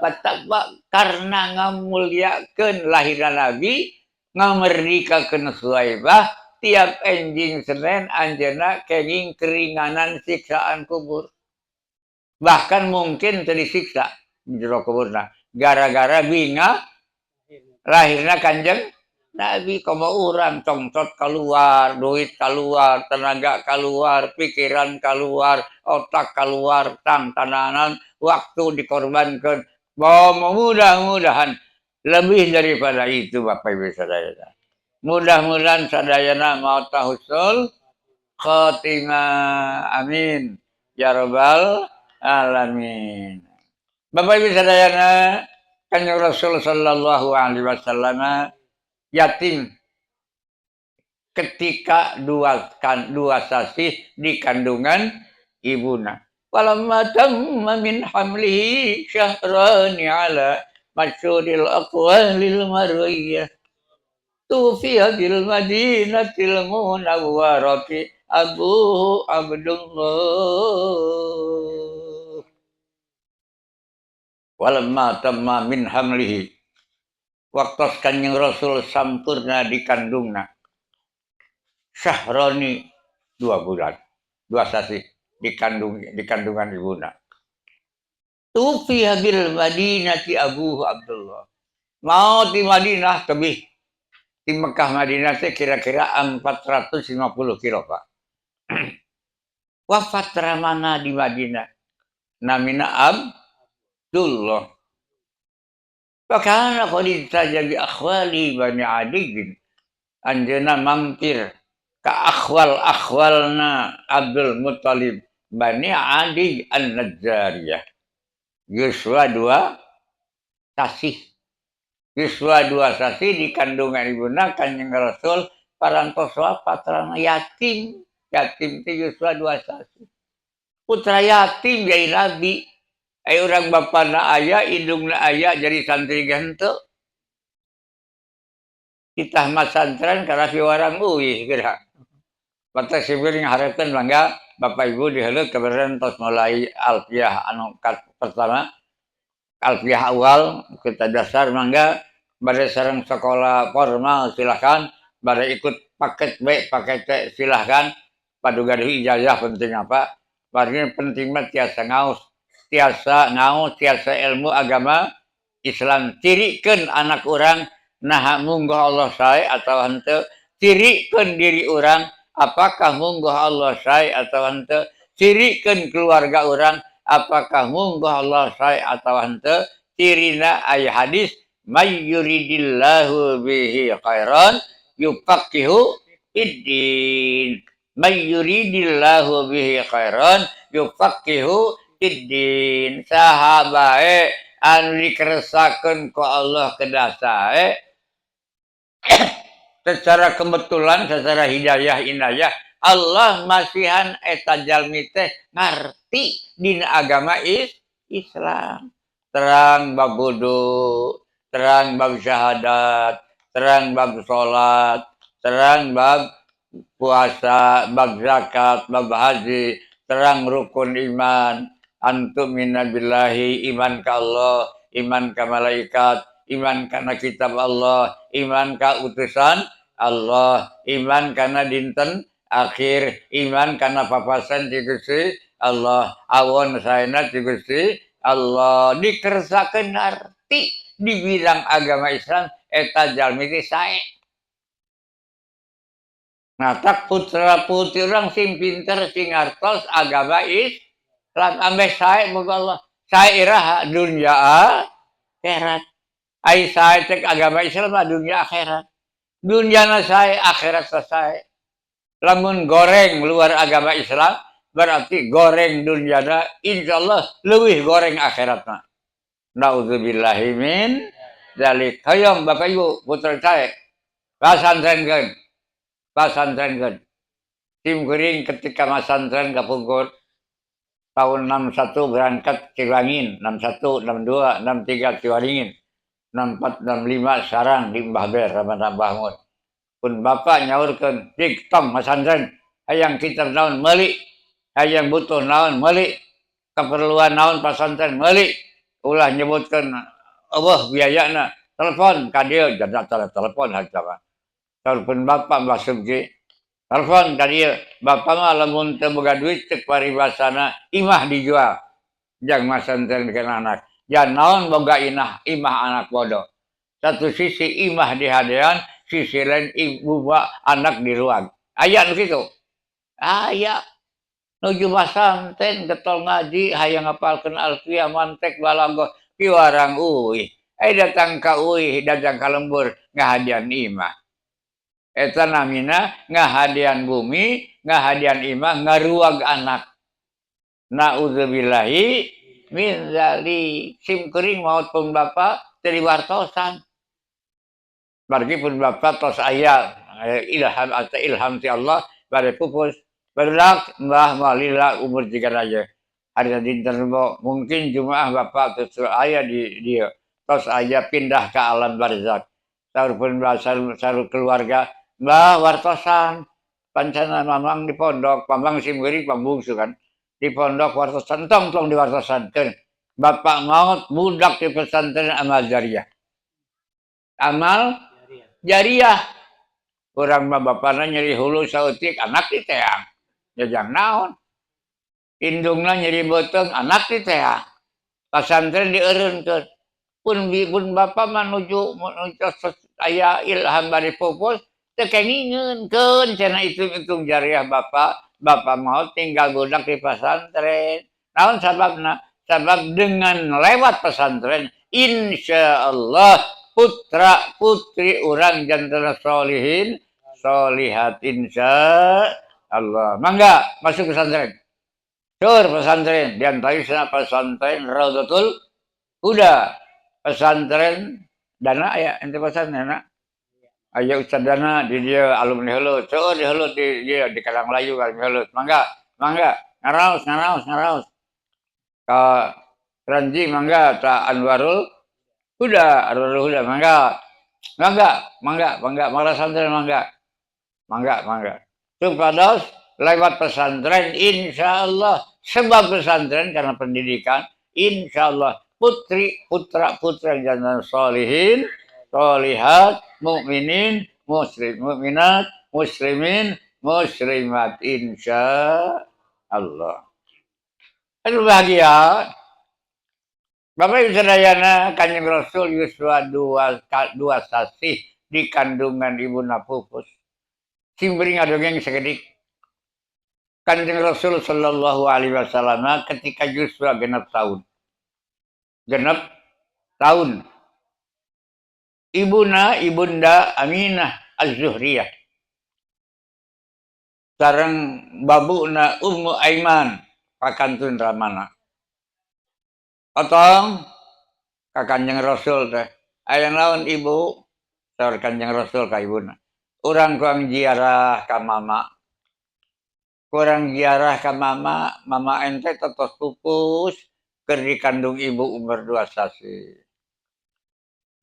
watabba, karena ngamuliakeun lahirna Nabi, ngamerdikakeun Suwaibah, tiap enjing Senin anjeunna kenging keringanan siksaan kubur. Bahkan mungkin teu disiksa di jero kuburna. Gara-gara bingah lahirna Kanjeng Nabi. Komo urang congcot keluar, duit keluar, tenaga keluar, pikiran keluar, otak keluar, tang tananan, waktu dikorbankan. Bahwa mudah-mudahan lebih daripada itu, Bapak Ibu Saudara. Mudah-mudahan sadayana mau husnul khotimah. Amin. Ya Rabbal Alamin. Bapak Ibu sadayana, Kanjeng Rasul sallallahu alaihi wasallam yatim ketika 2 sasih di kandungan ibuna. Walamma tamma min hamlihi syahrani ala masyhuril aqwalil marwiyah tufiya bil madinatil munawwarati abuhu Abdullah. Walamma tamma min hamlihi, waktu Kanjeng Rasul sampurna di kandungna, syahroni, 2 bulan 2 sasih di kandungan ibuna, tufiya bil madinati abuhu Abdullah, mau di Madinah, tebih di Mekah Madinah teh kira-kira 450 kilo, Pak. Wafat ramana di Madinah, namina Abdullah. Fakana qad iltaja bi akhwali Bani Adi. Anjeunna mampir ka akhwal-akhwalna Abdul Muttalib, Bani Adi An-Najjariyah. Yuswa 2 sasih. Yuswa 2 sasih di kandungan ibuna Kanjeng Rasul parantos wafat yatim. Yatim itu yuswa 2 sasih. Putra yatim jadi nabi. Ayo orang bapana aya, indungna aya, jadi santri henteu. Kita masantren karena piwarang uih kira. Batas sipil ngaharepkeun bangga Bapak Ibu diheuleuh kebenaran tos mulai alfiah anu pertama, alfiah awal kita dasar. Mangga bade sareng sekolah formal silahkan, bade ikut paket B, paket C silahkan, padu gaduh ijazah penting apa. Artinya penting mah tiasa ngaos, tiasa ngaos, tiasa ilmu agama Islam. Cirikeun anak urang nah mungguh Allah sae atau henteu, cirikeun diri urang apakah mungguh Allah sae atau henteu, cirikeun keluarga urang apakah mungguh Allah sae atau henteu. Cirina aya hadis, may yuridillahu bihi khairan yufaqihu fiddin, may yuridillahu bihi khairan yufaqihu fiddin. Saha bae anu dikersakeun ku Allah kedah sae, secara kebetulan, secara hidayah inayah Allah masihan eta jalmi teh ngarti dina agama Islam, terang bab wudu, terang bab syahadat, terang bab salat, terang bab puasa, bab zakat, bab haji, terang rukun iman, an tu'mina billahi, iman ka Allah, iman ka malaikat, iman kana kitab Allah, iman ka utusan Allah, iman kana dinten akhir, iman kana papasan ti Gusti Allah, awon saena ti Gusti Allah. Dikersakeun arti di bidang agama Islam, eta jalmi teh sae. Nah, tak putra putri urang sing pinter, sing ngartos agama Islam, ambeh sae muga Allah. Sae iraha? Dunia akhirat. Ai sae cek agama Islam mah dunia akhirat. Dunia na sae, akhirat sae. Lamun goreng luar agama Islam berarti goreng dunia, insyaallah leuwih goreng akhiratna. Nauzubillahi min dzalik. Hoyong Bapak Ibu putra sae pasantrenkeun. Pasantrenkeun. Sim kuring ketika masantren kapungkur tahun 61 berangkat Ciwangin, 61, 62, 63 Ciwaringin, 64, 65 Sarang di Mbah Ber Ramadan Bahmud. Pun bapak nyaurkeun, "Cik tong masantren, hayang kitab naon meuli, hayang butuh naon meuli, keperluan naon pasantren meuli, ulah nyebutkeun eueuh biayana, telepon ka dieu." Janda telepon harta. Telepon bapak Mbah Subji, telepon ka dieu, bapak mah lamun teu boga duit cek paribasana imah dijual jang masantren ke anak. Jangan naon boga inah imah anak bodoh. Satu sisi imah dihadean, sisi lain ibu anak di ruang. Aya nu kitu. Aya nuju pasantren getol ngaji, hayang ngapalkeun alfiyah, mantek, balaghah, piwarang uih. Eh, datang ka uih, datang ka lembur, ngahadian imah. Eta namina ngahadian bumi, ngahadian imah, ngaruag anak. Na'udzubillahi min dzalik. Sim kuring maot pun bapak teu diwartosan. Margi pun bapak tos aya ilham atau ilham ti Allah bade pupus. Barudak mbah malila umur jiga aja. Hari dinten Rebo, mungkin Jumaah bapak terus aya di dia. Tos aya pindah ke alam barzak. Saur pun saur keluarga, "Mbah, wartosan." Pancana mamang di pondok, mamang sim kuring pambungsu kan. Di pondok wartosan, tong tong di wartosan. Bapak maut budak di pesantren amal jariah. Amal jariah. Urang mah bapana nyeri hulu saeutik, anak diteang. Jajang naon? Indungna nyeri beuteung, anak diteang. Pasantren dieureunkeun. Pun pun bapak mah nuju nuju aya ilham bari pupus teu kengingeun keun cenah, hitung-hitung jariah bapak, bapak mau tinggal budak di pesantren. Naon sababna? Sabab dengan lewat pesantren, insya Allah putra putri urang janten solihin solihat, insya Allah. Mangga masuk pesantren. Sur pesantren, di antaranya pesantren Raudatul Huda. Pesantren Dana ya, ente pesantren Dana. Aya Ustaz Dana di dia alumni heuleut. Seueur di heuleut di dia di Karanglayu alumni heuleut. Mangga, mangga, ngaraos, ngaraos, ngaraos. Ka Ranji mangga ta Anwarul Huda, Anwarul Huda mangga. Mangga, mangga, mangga, mangga pesantren mangga. Mangga, mangga. Supados lewat pesantren, insya Allah, sebab pesantren karena pendidikan, insya Allah putri putra putra janten solihin solihat, mukminin muslim mukminat, muslimin muslimat, insya Allah. Aduh, bahagia Bapak Ibu Sadayana. Kanjeng Rasul yuswa 2 2 sasih di kandungan ibu pupus. Sim kuring ngadongeng sakedik. Kanjeng Rasul Shallallahu Alaihi Wasallam ketika yuswa 6 tahun. 6 tahun. Ibuna, Ibunda Aminah Az-Zuhriyah. Sareng babuna Ummu Aiman pakantun ramana. Otong ka Kanjeng Rasul teh. "Aya naon, Ibu?" saur Kanjeng Rasul ka ibuna. "Urang kurang ziarah ka mama. Kurang ziarah ka mama, mama ente tos pupus keur dikandung ibu umur 2 sasih.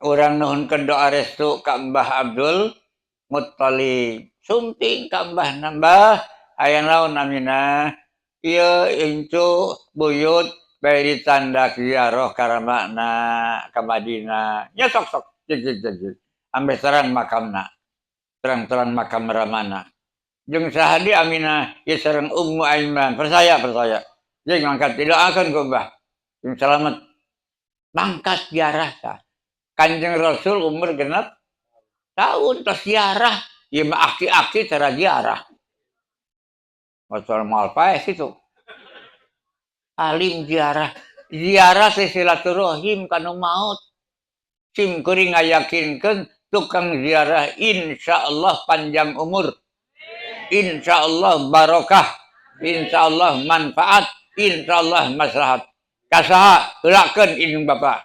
Urang nuhunkeun doa restu ka Mbah Abdul Muttalib." Sumping ka Mbah, "Mbah." "Aya naon, Aminah?" "Ieu incu buyut bae ditandak ziarah ka ramakna ka Madinah." "Nya sok sok, jig jig jig jig. Ambeh terang makamna. Terang-terang makam ramana." "Jeung saha deui, Aminah?" "Ieu sareng Ummu Aiman." "Percaya, percaya. Jeung mangkat didoakeun ku Mbah. Jeung selamat." Mangkat ziarah tah. Kanjeng Rasul umur 6 tahun tos ziarah. Ieu mah aki-aki tara ziarah. Motor moal paeh kitu. Alim ziarah. Ziarah teh silaturahim ka nu maot. Sim kuring ngayakinkeun tukang ziarah insya Allah panjang umur. Insya Allah barokah. Insya Allah manfaat. Insya Allah maslahat. Kasaha heulakeun indung bapa.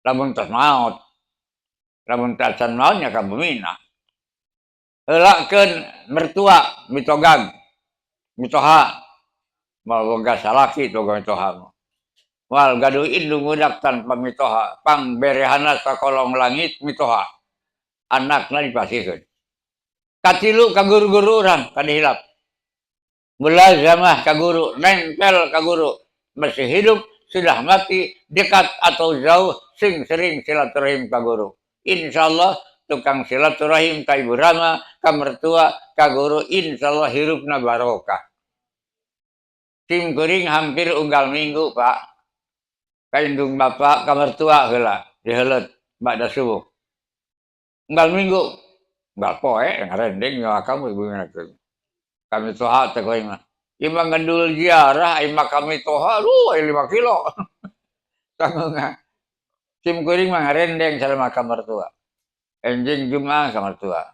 Lamun tos maot. Lamun tacan maot nya ka bumina. Heulakeun mertua, mitogag, mitoha. Moal boga salaki boga mitoha. Moal gaduh indung budak tanpa mitoha. Pang berehana sakolong langit mitoha. Anakna dipasihkeun. Katilu, ka guru-guru urang kada hilap. Mulazamah ka guru, nempel ka guru. Masih hidup, sudah mati, dekat atau jauh, sing sering silaturahim ka guru. Insya Allah tukang silaturahim ka ibu rama, ka mertua, ka guru, insya Allah hirupna barokah. Sim kuring hampir unggal minggu, Pak. Ka indung bapak ka mertua heula diheuleut ba'da subuh. Unggal minggu, unggal poe ngarendeng nyawa kamu ibu nganakeun. Kami toha teh kuring mah. Ieu mah ngendul ziarah, ieu mah kami toha, aduh 5 kilo. Tanggungan. Sim kuring mah ngarendeng sareng ka mertua. Enjing Jumat ka mertua.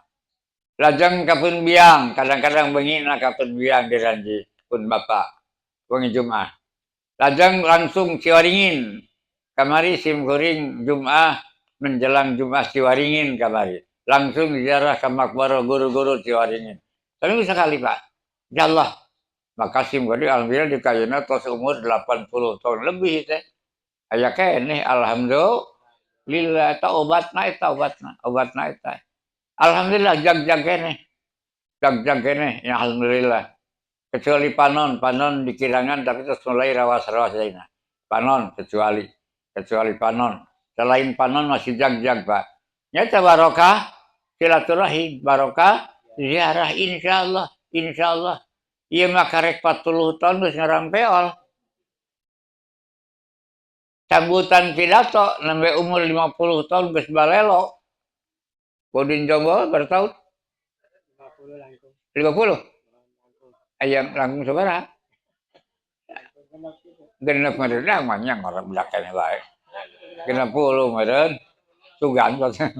Lajeng ka pun biang, kadang-kadang bengina ka pun biang di Ranji, pun bapak. Wengi Jumat. Lajeng langsung Ciwaringin. Kamari sim kuring Jumat menjelang Jumat Ciwaringin kamari. Langsung ziarah ke makbarah guru-guru Ciwaringin. Tapi sekali Pak. Ya Allah. Makasih kuring alhamdulillah di kayuna tos umur 80 tahun lebih teh. Aya keneh alhamdulillah eta obatna eta obatna, obatna eta. Alhamdulillah jag-jag keneh. Jag-jag keneh ya alhamdulillah. Kecuali panon, panon dikirangan tapi terus mulai rawas-rawas lainnya. Panon kecuali kecuali panon. Selain panon masih jag-jag Pak. Nyata barokah silaturahim, barokah ziarah insyaallah, insyaallah. Ieu mah karek 40 tahun geus ngarampeol. Sambutan pidato nembe umur 50 tahun geus balelo. Bodin Jombo bertahun? 50 langkung. 50? Ayam langkung sabaraha? Genep meureun dah mah nya ngorok belakang bae. 60 meureun. Sugan. 58.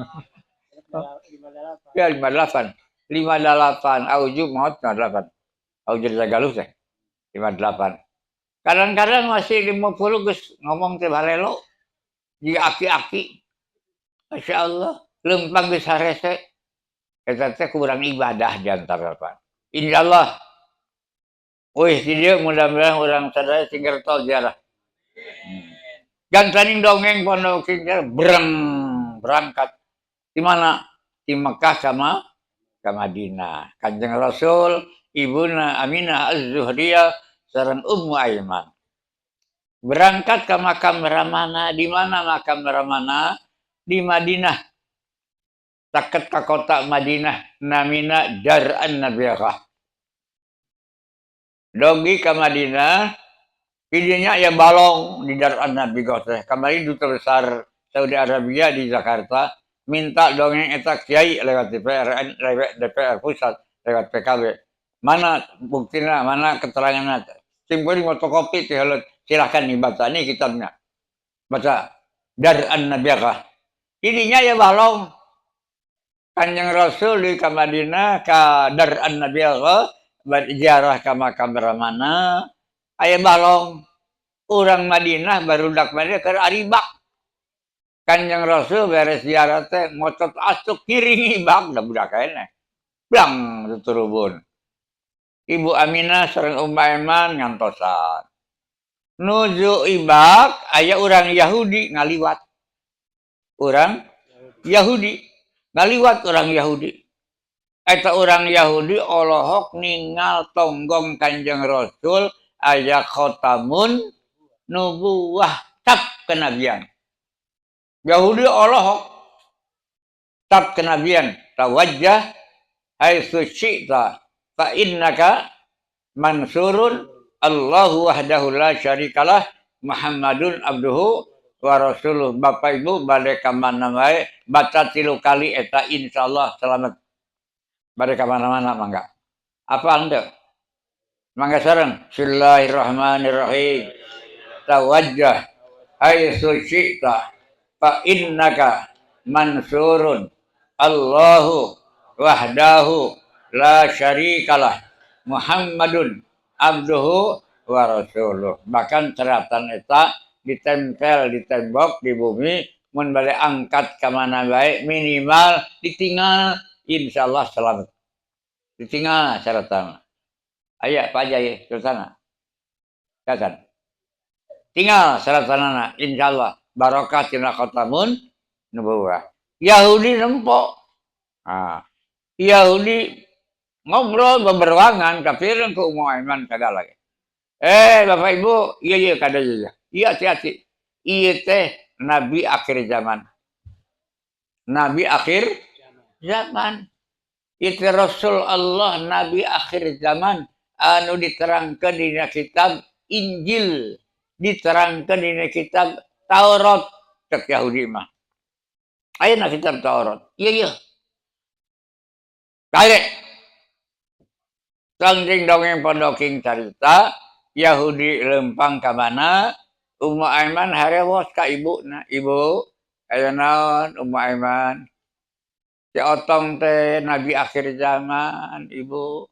Ya 58. 58 auju maot 58. Auju Galuh teh. 58. Kadang-kadang masih 50 geus ngomong teh balelo. Jiga aki-aki. Masya Allah, lempang geus harese. Eta teh kurang ibadah di antara Pak. Insyaallah. Wih, di dieu mudah-mudahan urang sadaya sing gerto ziarah. Gantaning dongeng pondok sing breng berangkat. Di mana? Di Mekah sama ke Madinah. Kanjeng Rasul, Ibuna Aminah Az-Zuhriyah sareng Ummu Aiman. Berangkat ke makam Ramana. Di mana makam Ramana? Di Madinah. Caket ke kota Madinah, namina Dar'an Nabirah. Dogi ke Madinah, idenya ya balong di Dar'an Nabirah teh. Kemarin duta besar Saudi Arabia di Jakarta minta dongeng eta kiai lewat DPR, lewat DPR pusat, lewat PKB. Mana buktinya, mana keterangannya? Sim kuring fotokopi teh silahkan dibaca ini kitabnya. Baca Dar'an Nabirah. Ininya ya balong. Kanjeng Rasul di ke Madinah ka Dar'an Nabirah berziarah ke makam Ramana aya balong. Urang Madinah barudak Madinah keur aribak. Kanjeng Rasul beres ziarah teh ngotot asuk ngiringi bak da budak keneh. Blang tuturubun. Ibu Aminah sareng Ummu Aiman ngantosan. Nuju ibak aya urang Yahudi ngaliwat. Urang Yahudi ngaliwat urang Yahudi. Eta urang Yahudi olohok ningal tonggong Kanjeng Rasul aya khotamun nubuwah cap kenabian. Yahudi olohok cap kenabian tawajjah haitsu syi'ta fa innaka mansurun Allahu wahdahu la syarikalah Muhammadun abduhu wa rasuluh. Bapak Ibu bade ka mana wae baca 3 kali eta insyaallah selamat. Bade ka mana-mana mangga. Apa anda? Mangga sareng. Bismillahirrahmanirrahim. Tawajjah haitsu syi'ta fa innaka mansurun Allahu wahdahu la syarikalah Muhammadun abduhu wa rasuluh. Bahkan seratan eta ditempel di tembok di bumi, mun bade angkat ka mana bae minimal ditinggal insyaallah selamat. Ditinggal seratan. Aya Pak Jaya sana. Kasan. Tinggal seratanana insyaallah barokah tina khatamun nubuwah. Yahudi nempok. Ah. Yahudi ngobrol beberwangan kafirin ke Ummu Aiman segala. Bapak Ibu, iya iya kada iya. Iya hati-hati. Iya teh nabi akhir zaman. Nabi akhir zaman. Itu Rasul Allah nabi akhir zaman anu diterangkan di kitab Injil, diterangkan di kitab Taurat cek Yahudi mah. Ayeuna kitab Taurat. Iya iya. Kare. Tangking dongeng pondoking carita Yahudi lempang ka mana? Ummu Aiman harewos ka ibuna. Ibu, aya naon Ummu Aiman? Si Otong teh nabi akhir zaman, ibu.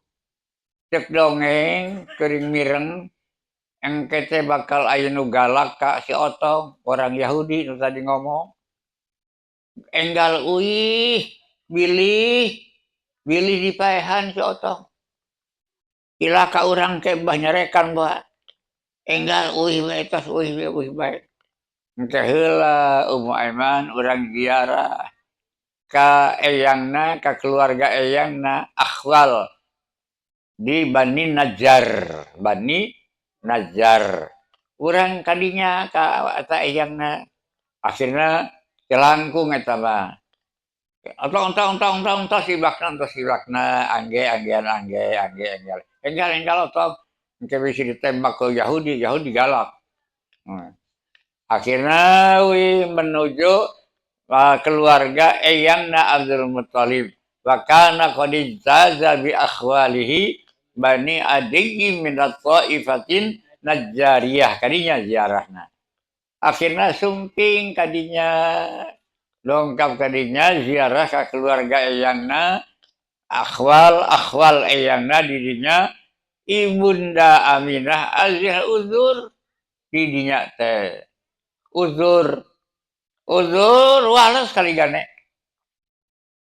Cek dongeng kering mireng engke teh bakal aya nu galak ka si Otong, orang Yahudi nu tadi ngomong. Enggal uih, bilih, bilih dipaehan si Otong. Cilaka urang ke bah nyarekan bah. Enggal uih bae tos uih bae uih bae. Engke heula Ummu Aiman urang ziarah ka eyangna, ka keluarga eyangna Akhwal di Bani Najjar, Bani Najjar. Urang kadinya ka eta eyangna. Akhirna celangkung eta mah. Entong entong entong entong entos ibakna entos ibakna angge anggean angge angge enggal. Enggal enggal otong. Engke bisi ditembak ke Yahudi, Yahudi galak. Akhirnya wi menuju keluarga eyangna Abdul Muttalib. Wa kana qad ijtaza bi akhwalihi Bani Adiyyi min at-ta'ifatin Najjariyah kadinya ziarahna. Akhirnya sumping kadinya lengkap kadinya ziarah ke keluarga eyangna akhwal akhwal eyangna didinya Ibunda Aminah azih uzur didinya teh uzur uzur wales kali gane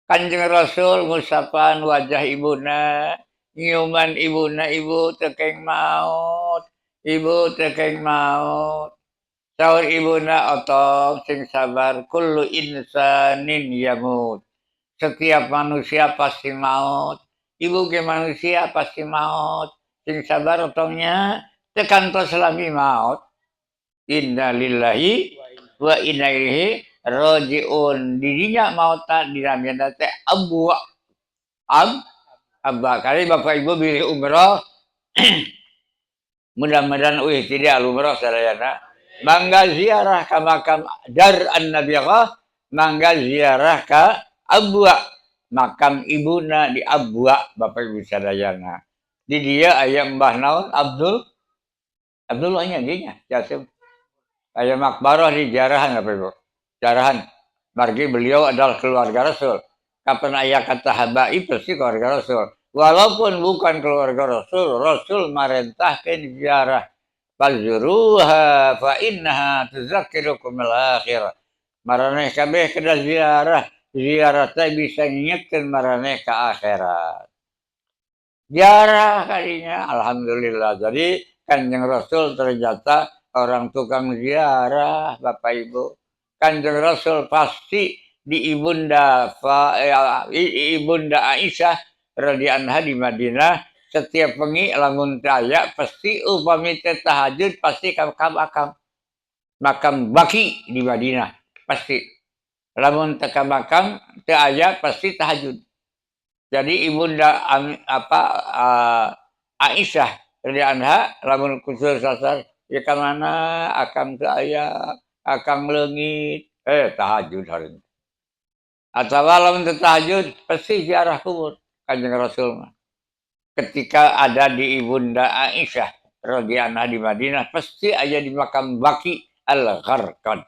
Kanjeng Rasul ngusapan wajah ibuna nyiuman ibuna ibu tekeng maut ibu tekeng maut saur ibuna Otong sing sabar kullu insanin yamut setiap manusia pasti maut ibu ke manusia pasti maut sing sabar Otongnya tekan tos lami maut inna lillahi wa inna ilaihi rajiun dirinya maut dinamina teh Abu Ab Abba kali bapak ibu bilih umroh mudah-mudahan uih tidak umroh sadayana mangga ziarah ka makam Dar An-Nabighah mangga ziarah ka Abwa makam ibuna di Abwa bapak ibu sadayana di dia aya mbah naon Abdul Abdullahnya dinya Jasim aya makbarah di ziarahan bapak ibu ziarahan margi beliau adalah keluarga Rasul kapan aya kata habaib pasti keluarga Rasul walaupun bukan keluarga Rasul Rasul marentahkeun ziarah fazuruha fa innaha tuzakkirukum al-akhirah maraneh kabeh kedah ziarah ziarah teh bisa ngingetkeun maraneh ka akhirat ziarah kalinya alhamdulillah jadi Kanjeng Rasul ternyata orang tukang ziarah Bapak Ibu Kanjeng Rasul pasti di ibunda ibunda Aisyah radhiyallahu anha di Madinah setiap wengi lamun aya pasti upami teh tahajud pasti ka makam makam Baki di Madinah pasti lamun teu ka makam teu aya pasti tahajud jadi ibunda Aisyah radhiyallahu anha lamun kusur sasar ya ka mana akang teu aya akang leungit tahajud hari ini atawa lamun teu tahajud pasti ziarah kubur Kanjeng Rasul mah ketika ada di ibunda Aisyah radhiyallahu anha di Madinah pasti aya di makam Baki Al-Gharqad.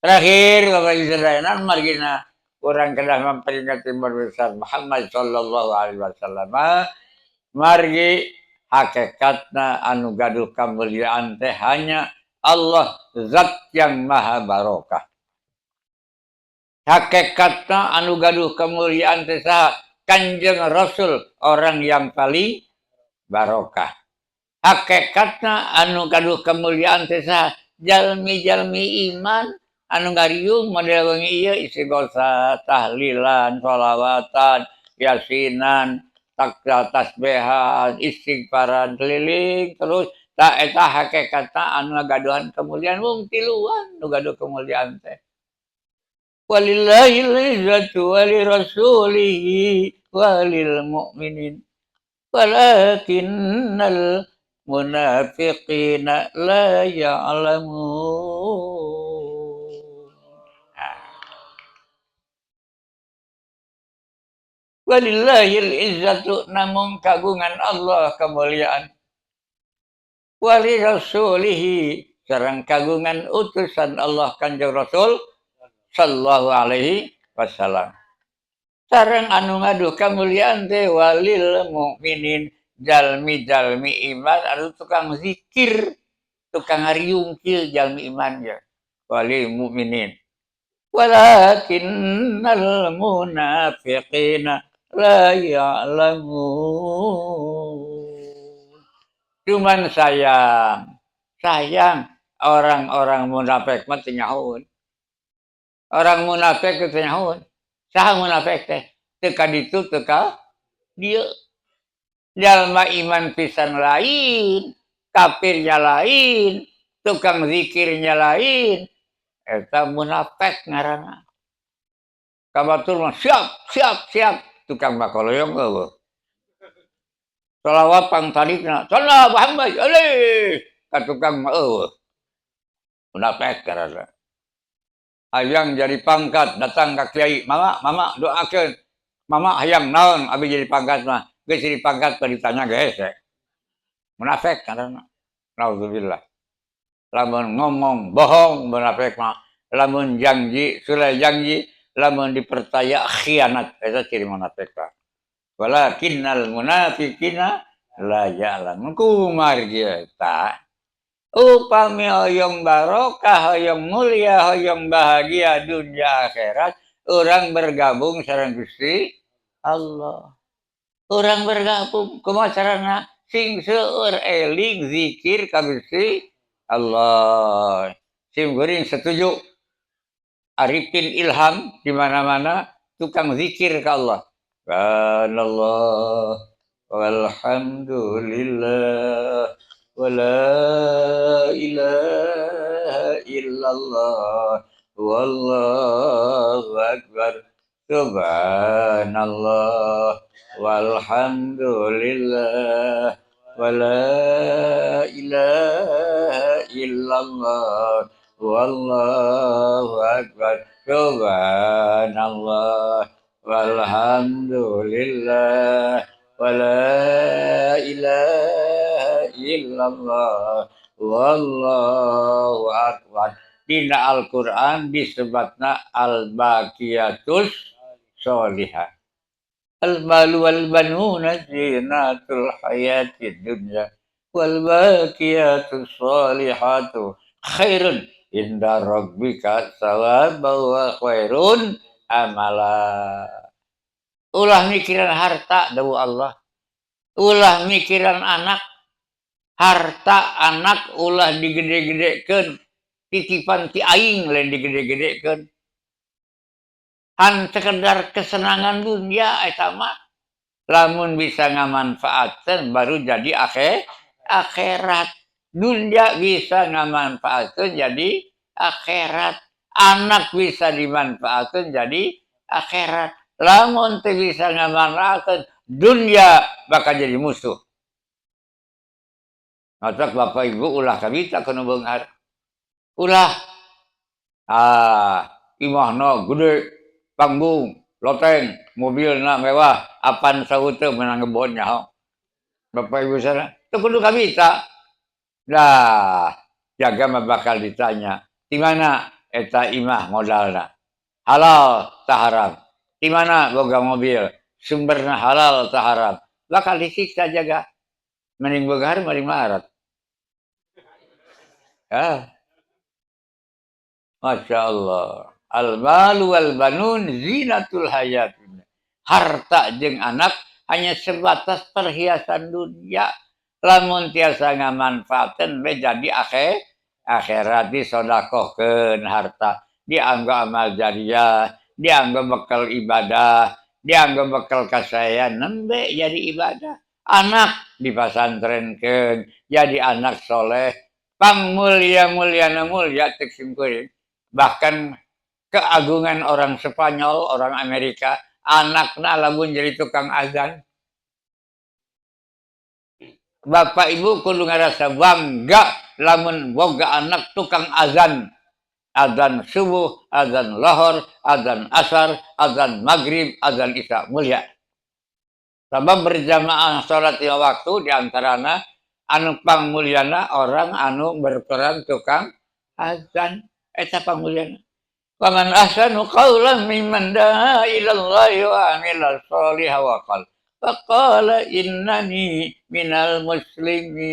Terakhir Bapak Ibu sadayana margina urang kedah memperingati besar Muhammad sallallahu alaihi wasallam margi hakikatna anu gaduh kamuliaan teh hanya Allah zat yang maha barokah. Hakikatna anu gaduh kemuliaan teh saha? Kanjeng Rasul orang yang paling barokah. Hakikatna anu gaduh kemuliaan teh saha? Jalmi-jalmi iman anu ngariung model wengi ieu istighosah, tahlilan, sholawatan, yasinan, takbir, tasbihan, istighfaran keliling terus tak eta hakikatna anu ngagaduhan kemuliaan mung tiluan nu gaduh kemuliaan teh. Walillahil izzatu walirasulihi walil mu'minin walakinnal munafiqina la ya'lamun. Walillahil izzatu namung kagungan Allah kemuliaan. Wali rasulihi sareng kagungan utusan Allah Kanjeng Rasul sallallahu alaihi wasallam. Sareng anu ngaduh kemuliaan teh walil mukminin jalmi-jalmi iman anu tukang zikir, tukang ngariungkil jalmi iman ya. Walil mukminin. Walakinnal munafiqina la ya'lamun. Cuman sayang, sayang orang-orang munafik mah teu nyahoeun. Orang munafik teu nyahoeun. Saha munafik teh? Teu ka ditu teu ka dieu. Jalma iman pisan lain, kafirnya lain, tukang zikirnya lain. Eta munafik ngaranna. Ka batur mah siap, siap, siap. Tukang bakoloyong eueuh. Salawat pang tarikna, "Sallallahu Muhammad alaihi." Ka tukang mah eueuh. Munafik ngaranna. Hayang jadi pangkat datang ka kiai, "Mama, mama doakeun. Mama hayang naon abi jadi pangkat mah." Geus jadi pangkat mah ditanya ge hese. Munafik ngaranna. Nauzubillah. Lamun ngomong bohong munafik mah, lamun janji sulai janji, lamun dipercaya khianat, eta ciri munafik mah. Walakinnal munafiqina la ya'lamun. Kumargi eta? Upami hoyong barokah, hoyong mulia, hoyong bahagia dunia akhirat, urang bergabung sareng Gusti Allah. Urang bergabung kumaha carana? Sing seueur eling zikir ka Gusti Allah. Sim kuring setuju. Arifin Ilham di mana-mana tukang zikir ka Allah. Subhanallah walhamdulillah wala ilaha illallah wallahu akbar. Subhanallah walhamdulillah wala ilaha illallah wallahu akbar. Subhanallah walhamdulillah wala ilaha illallah wallahu akbar. Dina Al-Qur'an disebutna al-baqiyatus sholihah. Al-malu wal banuna zinatul hayatid dunya wal baqiyatus sholihatu khairun inda rabbika thawaban wa khairun amala. Ulah mikiran harta dawuh Allah. Ulah mikiran anak. Harta anak ulah digede-gedekeun. Titipan ti aing lain digede-gedekeun. Han sekedar kesenangan dunia eta mah. Lamun bisa ngamanfaatkeun baru jadi akhirat. Dunia bisa ngamanfaatkeun jadi akhirat. Anak bisa dimanfaatkeun jadi akhirat. Lamun teu bisa ngamanfaatkeun dunia bakal jadi musuh. Matak bapak ibu ulah kabita kana beunghar. Ulah. Imahna gede, panggung, loteng, mobilna mewah, apan saeuteung meunang ngebon nyaho. Bapak ibu sana, teu kudu kabita. Dah, jaga mah bakal ditanya, di mana eta imah modalna? Halal tah haram? Di mana boga mobil? Sumberna halal tah haram? Bakal disiksa jaga. Mending beunghar mending marat. Ah. Masya Allah. Al-malu wal banun zinatul hayat. Harta jeung anak hanya sebatas perhiasan dunia. Lamun tiasa ngamanfaatkeun be jadi akhirat disodakohkeun harta, dianggo amal jariah, dianggo bekal ibadah, dianggo bekal kasaean nembe jadi ibadah. Anak dipasantrenkeun jadi anak soleh, pang mulia-muliana mulia cek sim kuring. Bahkan keagungan orang Spanyol, orang Amerika, anakna lamun jadi tukang azan. Bapak ibu kudu ngarasa bangga lamun boga anak tukang azan. Azan subuh, azan lohor, azan asar, azan maghrib, azan isya. Mulia. Sabab berjamaah sholat lima waktu diantarana anu pangmulyana orang anu berperan tukang azan, eta pangmulyana. Waman ahsanu qawlan mimman da'a ila Allah wa amila sholihan wa qala wa qala innani minal muslimin.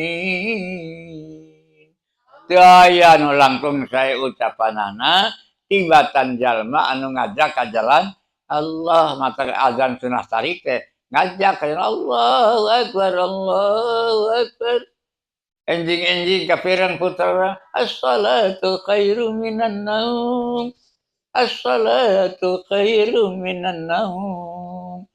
Teu aya nu langkung sae ucapanana tibatan jalma anu ngajak ka jalan Allah. Mata azan sunah tarik teh ngajak ka jalan Allahu akbar, Allahu akbar. Enjing-enjing kapirang putra, as-salatu khairu minan naum, as-salatu khairu minan naum.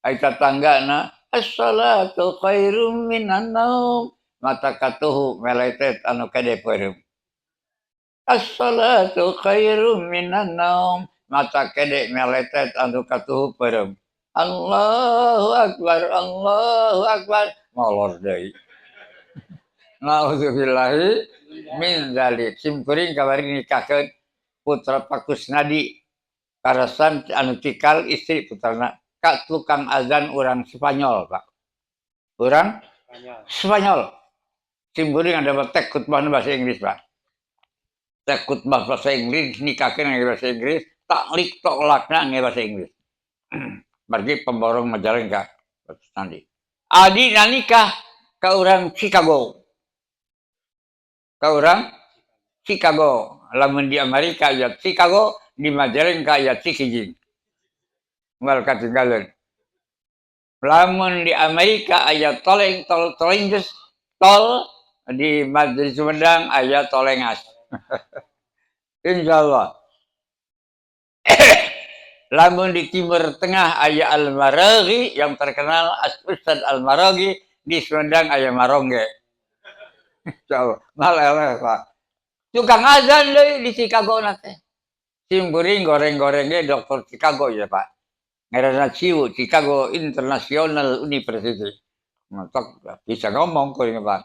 Ai tatanggana, as-salatu khairu minan naum. Mata katuhu meletet anu kade peureum. As-salatu khairu minan naum. Mata kede meletet anu katuhu peureum. Allahu akbar, Allahu akbar, molor deui. Nauzubillahi min dzalik. Sim kuring kamari nikahkeun putra Pak Kusnadi, karasan anu cikal istri putrana ka tukang azan urang Spanyol, Pak. Urang Spanyol. Spanyol. Sim kuring ada tek khutbah bahasa Inggris, Pak. Tek khutbah bahasa Inggris, nikahkeun ngangge bahasa Inggris, taklik toklakna ngangge bahasa Inggris. Margi pemborong Majalengka Pak Kusnadi. Adina nikah ka urang Chicago. Ka urang Chicago. Lamun di Amerika ya Chicago, di Majalengka ya Cikijing. Moal katinggalan. Lamun di Amerika aya toleng tol tolenges tol, di Majelis Sumedang aya tolengas. Insyaallah. Lamun di Timur Tengah aya Al-Maraghi yang terkenal Ustaz Al-Maraghi, di Sumedang aya Marongge. Insyaallah. Maleleh, Pak. Tukang azan deui di Chicago na teh. Sim kuring goreng-goreng ge dokter Chicago ya, Pak. Ngaranna CIU, Chicago International University. Matak bisa ngomong kuring, Pak.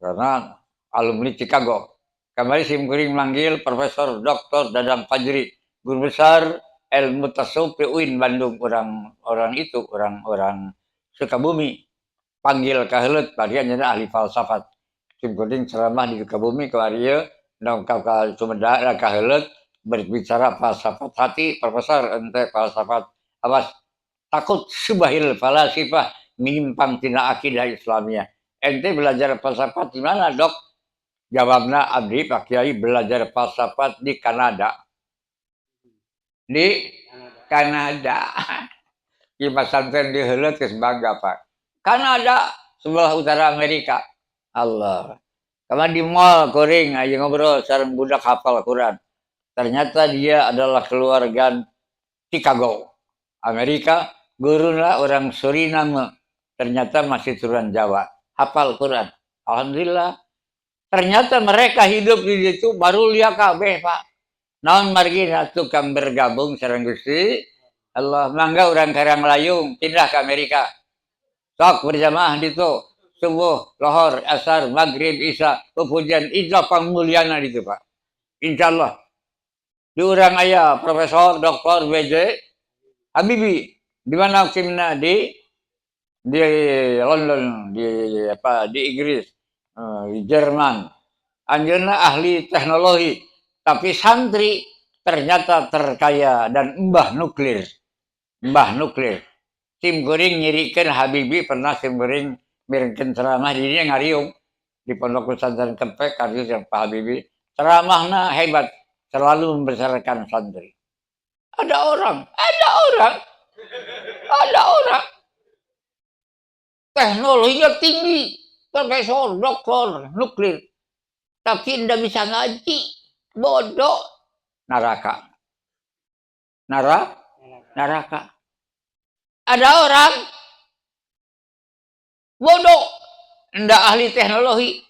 Karena alumni Chicago. Kamari sim kuring manggil Profesor Dr. Dadang Fajri, guru besar ilmu tasawuf UIN Bandung, orang orang itu, orang-orang Sukabumi. Panggil ka heuleut, dia jadi ahli falsafat. Sim kuring ceramah di Sukabumi kamari ieu, dongkap ka Sumedang ka heuleut berbicara falsafat hati, profesor ente falsafat awas takut subahil falasifah menyimpang tina akidah Islamiyah. Ente belajar falsafat di mana, Dok? Jawabna, abdi Pak Kiai belajar falsafat di Kanada. Di Kanada. Di pesantren di heuleut geus bangga, Pak. Kanada sebelah utara Amerika. Allah. Karena di mall kuring aya ngobrol sareng budak hafal Quran. Ternyata dia adalah keluarga Chicago, Amerika, guruna orang Suriname. Ternyata masih turunan Jawa. Hafal Quran. Alhamdulillah. Ternyata mereka hidup di situ baru lihat kabeh, Pak. Naon margina tukang bergabung sareng Gusti Allah. Mangga orang Karanglayung pindah ke Amerika. Sok berjamaah di situ. Subuh, lohor, asar, maghrib, isya, pujian, insya pangmulyana di situ, Pak. Insya Allah. Di urang aya Profesor Dr. BJ Habibie. Di mana kimna di London, di apa, di Inggris, di Jerman. Anjeunna ahli teknologi, tapi santri ternyata terkaya dan mbah nuklir. Mbah nuklir. Sim kuring nyirikeun Habibie, pernah sim kuring mirengkeun ceramah di dinya ngariung di Pondok Pesantren Kempek karya yang Pak Habibie. Ceramahna hebat, selalu membesarkan santri. Ada orang, ada orang, ada orang. Teknologinya tinggi, profesor, doktor, nuklir. Tapi tidak bisa ngaji, bodoh, neraka. Neraka. Ada orang bodoh, ndak ahli teknologi,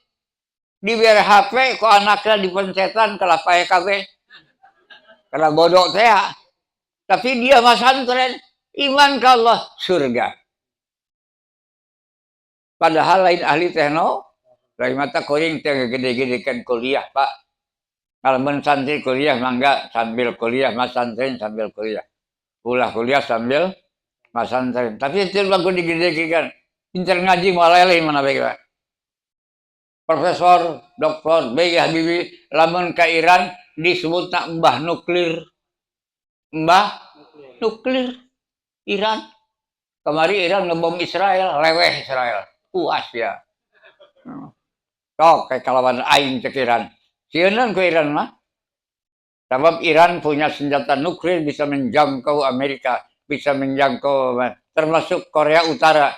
diberi HP kok anaknya dipencetan ke PKB karena bodoh teh. Tapi dia masantren, iman ke Allah, surga. Padahal lain ahli tekno, lain mata kuring teh gede-gedekan kuliah, Pak. Kalau santri kuliah mangga sambil kuliah, mas santri sambil kuliah. Ulah kuliah sambil Masantren. Tapi itu bagus digede-gedekan. Pinter ngaji moal eleh mana bae. Profesor, Doktor, B.J. Habibie, lamun ka Iran disebutna mbah nuklir. Mbah nuklir Iran. Kemari Iran ngebom Israel, leweh Israel. Puas ya. Tok kayak kalawan aing cek Iran. Sieun ku Iran mah. Sebab Iran punya senjata nuklir bisa menjangkau Amerika, bisa menjangkau termasuk Korea Utara.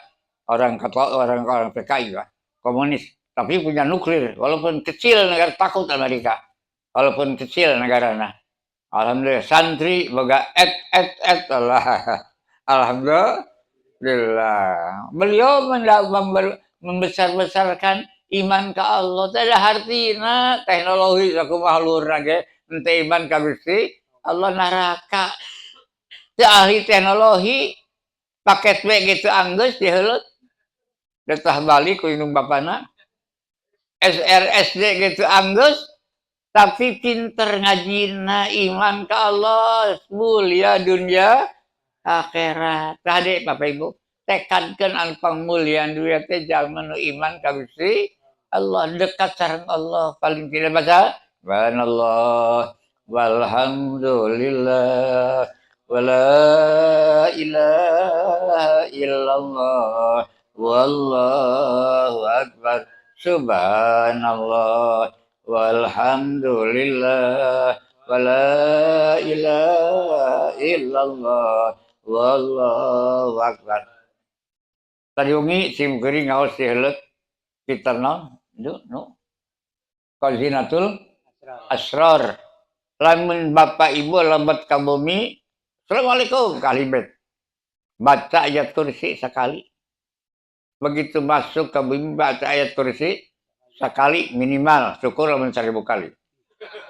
Orang Katolik, orang orang PKI lah, komunis. Tapi punya nuklir, walaupun kecil negara takut Amerika. Walaupun kecil negara nah. Alhamdulillah santri boga et et et Allah. Alhamdulillah. Beliau membesar-besarkan iman ke Allah. Tidak artinya teknologi aku luhur ge ente iman ka Gusti Allah neraka. Teu ahli teknologi paket B gitu anggeus diheuleut. Detah balik ku indung bapana. SRSD gitu anggeus tapi pinter ngajina iman ke Allah mulia dunia akhirat. Tadi Bapak Ibu tekadkan anu pangmulian dunia teh jalma nu iman ka Gusti Allah, dekat sareng Allah, paling tidak baca subhanallah walhamdulillah wala ilaha illallah wallahu akbar, subhanallah walhamdulillah wala ilaha illallah wallahu akbar. Tadi wengi sim kuring ngaos di heuleut kita naon nu nu Khazinatul Asrar. Lamun bapak ibu lambat ka bumi, assalamualaikum kalibet, baca ayat kursi sekali. Begitu masuk ke bumi baca ayat kursi sekali minimal, syukur lamun 1000 kali.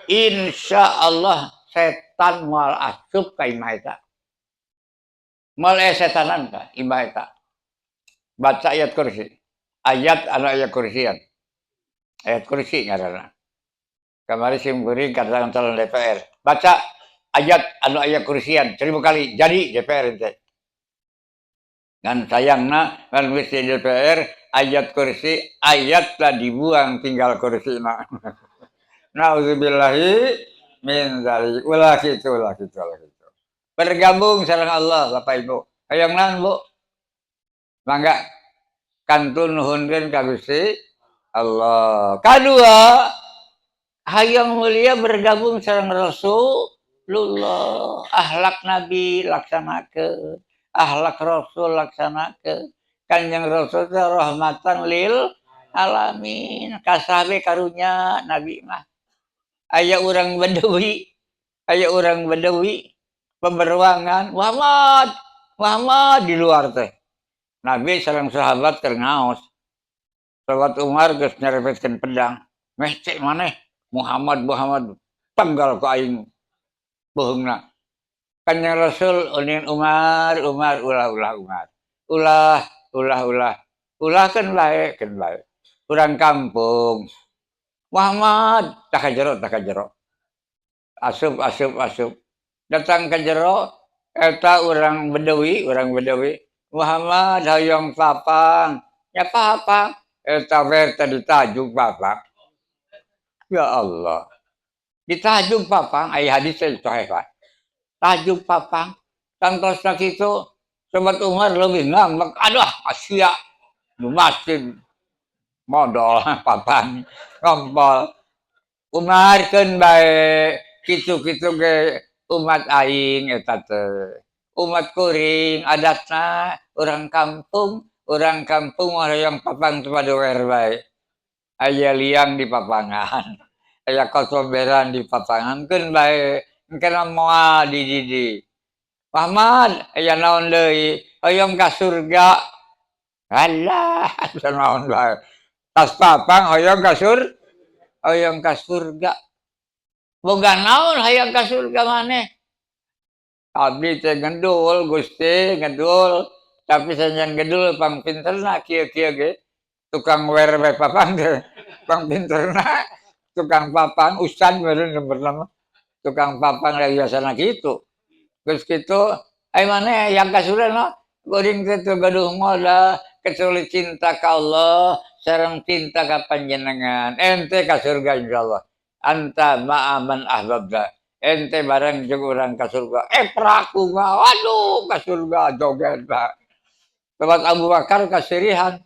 Insya Allah setan moal asup ka imah eta. Moal aya setanan ka imah eta. Baca ayat kursi. Ayat anu ayat kursian. Ayat kursi ngaranna. Kamari sim kuring katakan calon DPR. Baca ayat anu ayat kursian 1000 kali jadi DPR ente. Ngan sayangna kan geus di DPR ayat kursi ayat lah dibuang tinggal kursi na. Nauzubillahi min dzalik. Ulah kitu, ulah kitu, ulah kitu. Bergabung sareng Allah Bapak Ibu. Hayang naon Bu? Mangga kantun nuhunkeun ka Gusti Allah. Kadua, hayang mulia bergabung sareng Rasulullah. Akhlak Nabi laksanakeun, akhlak Rasul laksanakeun. Kanjeng Rasul teh rahmatan lil alamin. Kasabe karunya Nabi mah. Aya urang Bedawi, aya urang Bedawi pemberuangan Muhammad, Muhammad di luar teh. Nabi sareng sahabat keur ngaos. Sahabat Umar geus nyerepetkeun pedang. Meh cek maneh Muhammad Muhammad penggal ku aing beuheungna. Kanjeng Rasul unin Umar, Umar ulah ulah Umar. Ulah ulah ulah. Ulah kan bae, kan bae. Urang kampung. Muhammad tak ka jero, tak ka jero. Asup asup asup. Datang ke jero eta urang Bedawi, urang Bedawi. Muhammad hayang papang. Ya papang. Eta we teh ditajuk papang. Ya Allah. Ditajuk papang, aya hadis teh sahih Pak. Tajuk papang. Tangtos kitu Sobat Umar lebih ngambek. Aduh, Asia di masjid modal papang ngompol. Umar keun bae kitu-kitu ge umat aing eta teh. Umat kuring adatna urang kampung, urang kampung hoyong papang teh wer bae. Aya liang di papangan, aya kotoberan di papangan keun bae engkena moal di di. Muhammad aya naon deui hoyong ka surga. Alah, naon bae. Tas papang hoyong ka surga, hoyong ka surga. Boga naon hayang ka surga maneh? Abdi teh ngedul Gusti, ngedul. Tapi sanjan ngedul pang pinterna kieu-kieu ge. Tukang wer we papang teh. Pang pinterna tukang papang ustad meureun bernama. Tukang papang lagi biasana kitu. Geus kitu, ai maneh yang ka surga no? Kuring teh teu gaduh modal kecuali cinta ka Allah sareng cinta ka panjenengan. Ente ka surga insyaallah. Anta ma'a man ahbabta. Ente bareng jeung urang ka surga. Peraku mah waduh ka surga joget Pak. Tempat Abu Bakar kasirihan.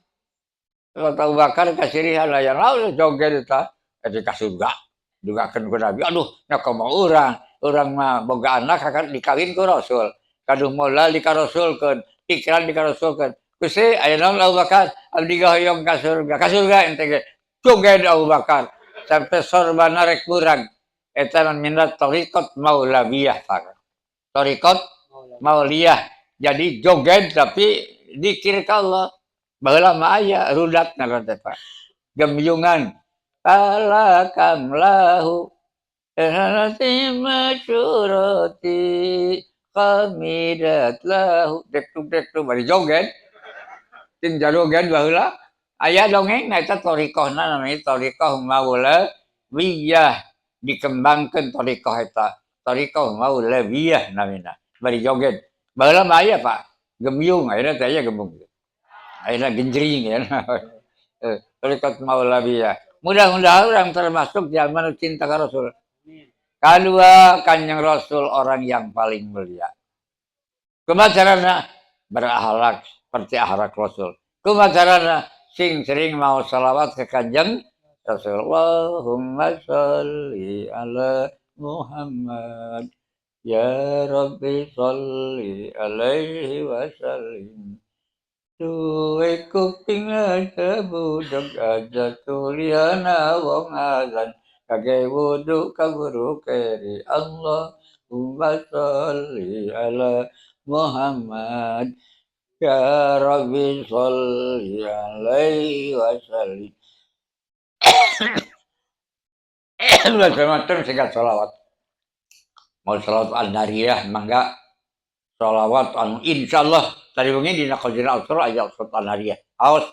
Tempat Abu Bakar kasirihan aya naon joget eta. Eta ka surga. Dugakeun ku Nabi, aduh nya kumaha urang. Urang mah boga anak akan dikawin ku Rasul. Kaduh modal dikarosulkeun, pikiran dikarosulkeun. Gusti aya naon Abu Bakar? Abdi hoyong ka surga. Ka surga ente ge. Joget Abu Bakar sampai sorbana rek kurang. Eta minat thariqat maulawiyah Pak. Thariqat mauliyah. Jadi joget tapi dikir ka Allah. Baheula mah aya rudat ngaran teh Pak. Gemyungan ala kamlahu nanti masyurati kamidat lahu dektuk dektuk bari joget. Tin jarogan baheula aya dongeng na eta thariqahna namanya thariqah maulawiyah dikembangkeun thariqah eta thariqah maulawiyah namina bari joget baheula mah aya Pak gemyung ayeuna teh aya gembung ayeuna genjring ya thariqah maulawiyah mudah-mudahan orang termasuk zaman cinta ka Rasul. Kedua, Kanjeng Rasul orang yang paling mulia. Kumaha carana berakhlak seperti akhlak Rasul. Kumaha carana sing sering mau salawat ke Kanjeng Rasul. Allahumma sholli ala Muhammad. Ya Rabbi sholli alaihi wasallim. Duwe kuping aja budeg aja tuliana wong azan. Kage wudu kaburu keri Allahumma sholli ala Muhammad. Ya Rabbi sholli alaihi wasallim. Macam-macam singkat sholawat. Mau sholawat an-nariyah mangga sholawat anu insyaallah tadi wengi dina Khazirah Asra aya sholawat an-nariyah. Aos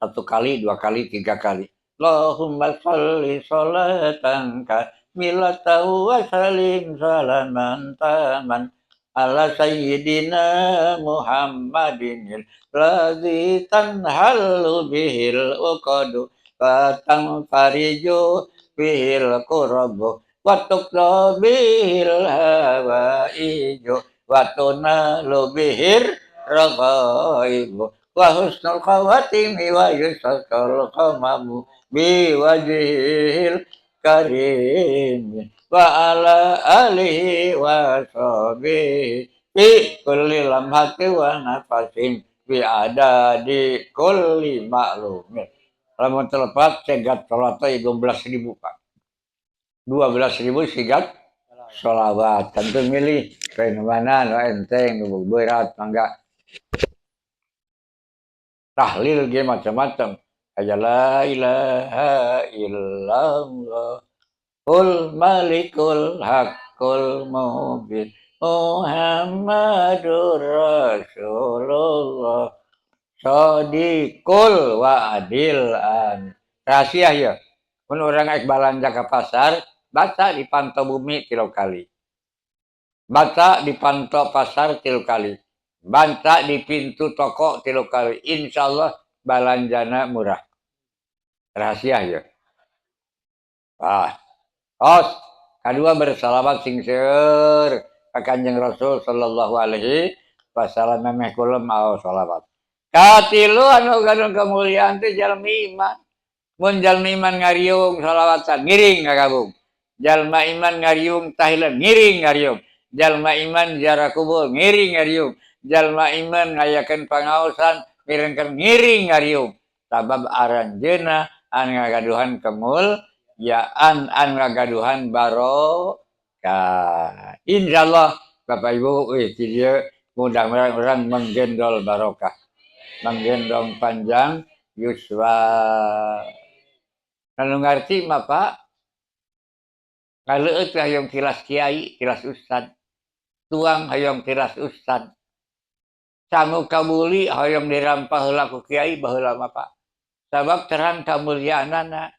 1 kali, 2 kali, 3 kali. Allahumma sholli sholatan kamilatan wa sallim salaman taman ala sayyidina Muhammadin ladzi tanhallu bihil uqadu wa tanfariju bihil kurabu wa tuqla bihil hawaiju wa tunalu bihir raghaibu wa husnul khawatimi wa yusakal qamamu biwajhil karim wa ala alihi wa sahbihi fi kulli lamhati wa nafasin bi adadi kulli ma'lumin. Lamun telepat cegat salat 12.000 Pak. 12.000 sigat sholawat. Tentu milih kain mana nu enteng nu berat mangga. Tahlil ge macam-macam. Aja la ilaha illallah ul malikul haqqul mubin Muhammadur Rasulullah sadiqul wa'dil an. Rahasia ya. Mun urang ek balanja ke pasar, baca di pantau bumi 3 kali. Baca di pantau pasar 3 kali. Baca di pintu toko 3 kali. Insyaallah balanjana murah. Rahasia ya. Ah. Os, kadua bersalawat sing seueur ka Kanjeng Rasul sallallahu alaihi wasallam memeh kula mau salawat. Katilu anu gaduh kemuliaan teh jalmi iman. Mun jalmi iman ngariung salawatan ngiring ngagabung. Jalma iman ngariung tahlilan ngiring ngariung. Jalma iman ziarah kubur ngiring ngariung. Jalma iman ngayakeun pangaosan mirengkeun ngiring ngariung. Sabab aranjeuna an ngagaduhan kemuliaan an ngagaduhan barokah. Insyaallah Bapak Ibu wih dieu mudah-mudahan orang menggendol barokah. Menggendong panjang yuswa. Kalau ngerti mah Pak, kaleueut hayang tilas kiai, tilas ustad. Tuang hayang tilas ustad. Sangu kabuli hayang dirampah heula ku kiai baheula mah Pak. Sabab terang kamuliaanana.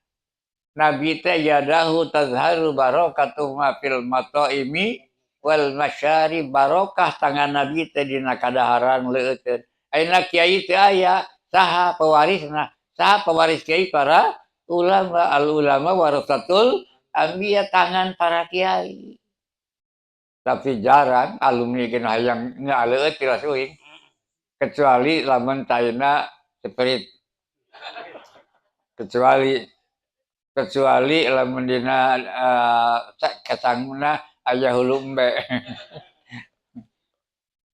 Nabi teh yadahu tazharu barakatuh ma fil mataimi wal masyari, barokah tangan Nabi teh dina kadaharan leueuteun. Ayeuna kiai teu aya, saha pewarisna? Saha pewaris kiai? Para ulama. Al ulama warasatul anbiya, tangan para kiai. Tapi jarang alumni kena hayang ngaleueut tilas uing. Kecuali lamun taina seperit. Kecuali kecuali lamun dina kasanguna aya hulu embe.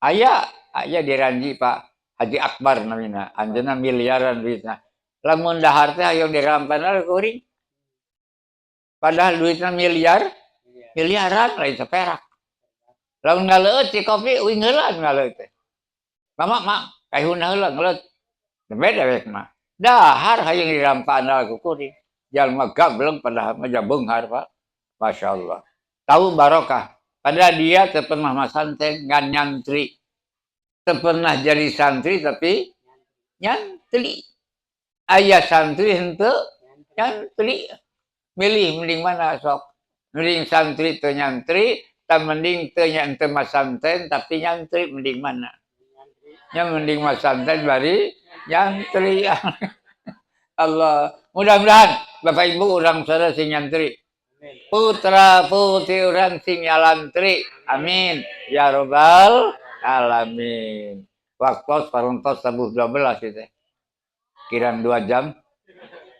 Aya aya di Ranji, Pak Haji Akbar namina, anjeunna miliaran duitna. Lamun dahar teh hayang dirampan kuring. Padahal duitna miliar, miliaran, lain seperak. Lamun ngaleueut si kopi uing heula ngaleueut teh. Mama mak kaihuna heula ngaleut. Nembe dewek mah. Dahar hayang dirampan ku kuring. Jalma gableng padahal mah beunghar, Pak. Masya Allah. Tahu barokah. Padahal dia teu pernah masantren, ngan nyantri. Teu pernah jadi santri tapi nyantri. Aya santri henteu nyantri. Milih mending mana sok? Mending santri teu nyantri, tah mending teu henteu masantren tapi nyantri, mending mana? Nya mending masantren bari nyantri. Allah. Mudah-mudahan Bapak Ibu urang sadaya sing nyantri. Putra putri urang sing nyalantri. Amin. Ya robbal alamin. Waktu parantos tabuh 12 itu. Kirang 2 jam.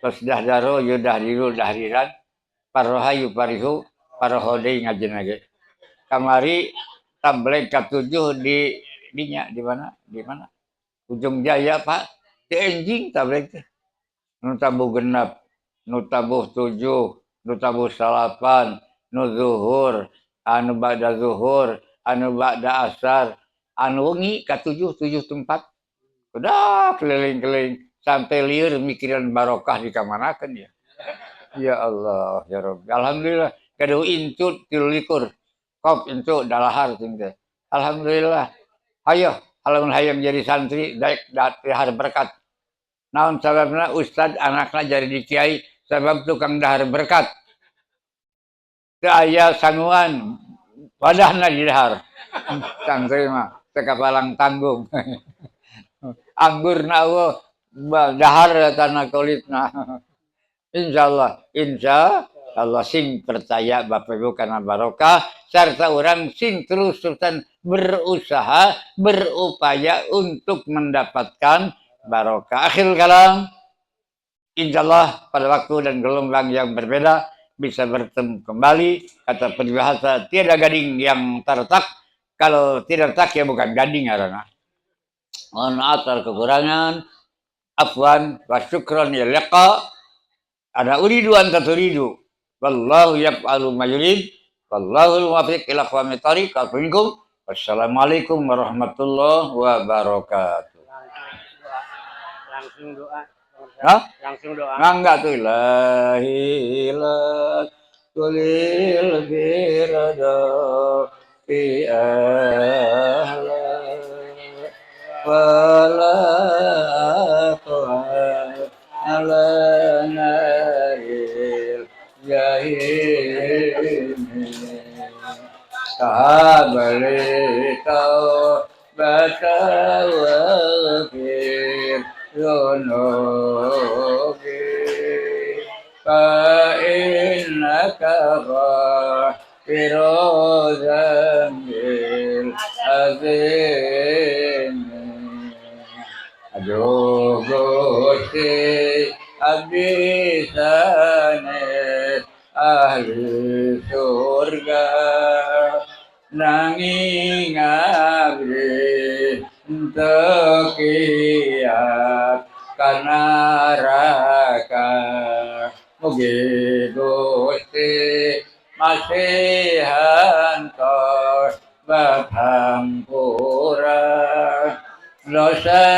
Terus dah daro yudah diru dahriran. Parohayu parihu parohode ngajin lagi. Kamari tabligh ka-7 di dinya di mana? Di mana? Ujung Jaya, Pak. Di enjing tabligh teh. Nu tabuh 6, nu tabuh 7, nu tabuh 9, nu zuhur, anu ba'da zuhur, anu ba'da asar, anu wengi ka-7, 7 tempat. Udah keliling-keliling sampai lieur mikiran barokah di kamanakeun ya. Ya Allah, ya Rabbi. Alhamdulillah gaduh incu 23. Kop incu dalahar cing teh. Alhamdulillah. Hayo, lamun hayang jadi santri daek dahar berkat. Naon sababna ustad anakna jadi di kiai? Sabab tukang dahar berkat. Teu aya sanguan wadahna di dahar. Santri mah teu kapalang tanggung. Anggurna eueuh, dahar tanah kulitna. Insyaallah, insya Allah sing percaya Bapak Ibu karena barokah serta orang sing terus-terusan berusaha, berupaya untuk mendapatkan barokah. Akhir kalam, insyaallah pada waktu dan gelombang yang berbeda bisa bertemu kembali. Kata peribahasa, tiada gading yang terletak. Kalau tidak retak ya bukan gading karena. Mohon maaf atas kekurangan. Afwan wa syukran ya liqa. Ana uridu anta turidu. Wallahu yaf'alu ma yurid. Wallahul muwaffiq ila aqwamit thariq. Wassalamualaikum warahmatullahi wabarakatuh. Langsung doa. Hah? Langsung doa. Nah, enggak tuh ilahi la tulil birada fi ahla wala ala naril jahim tahabli taubata waghfir dhunubi fa innaka ghafiru dzambil azim. Aduh Gusti, abdi sanes ahli surga, nanging abdi teu kiat ka neraka. Mugi Gusti masihan tobat hampura dosa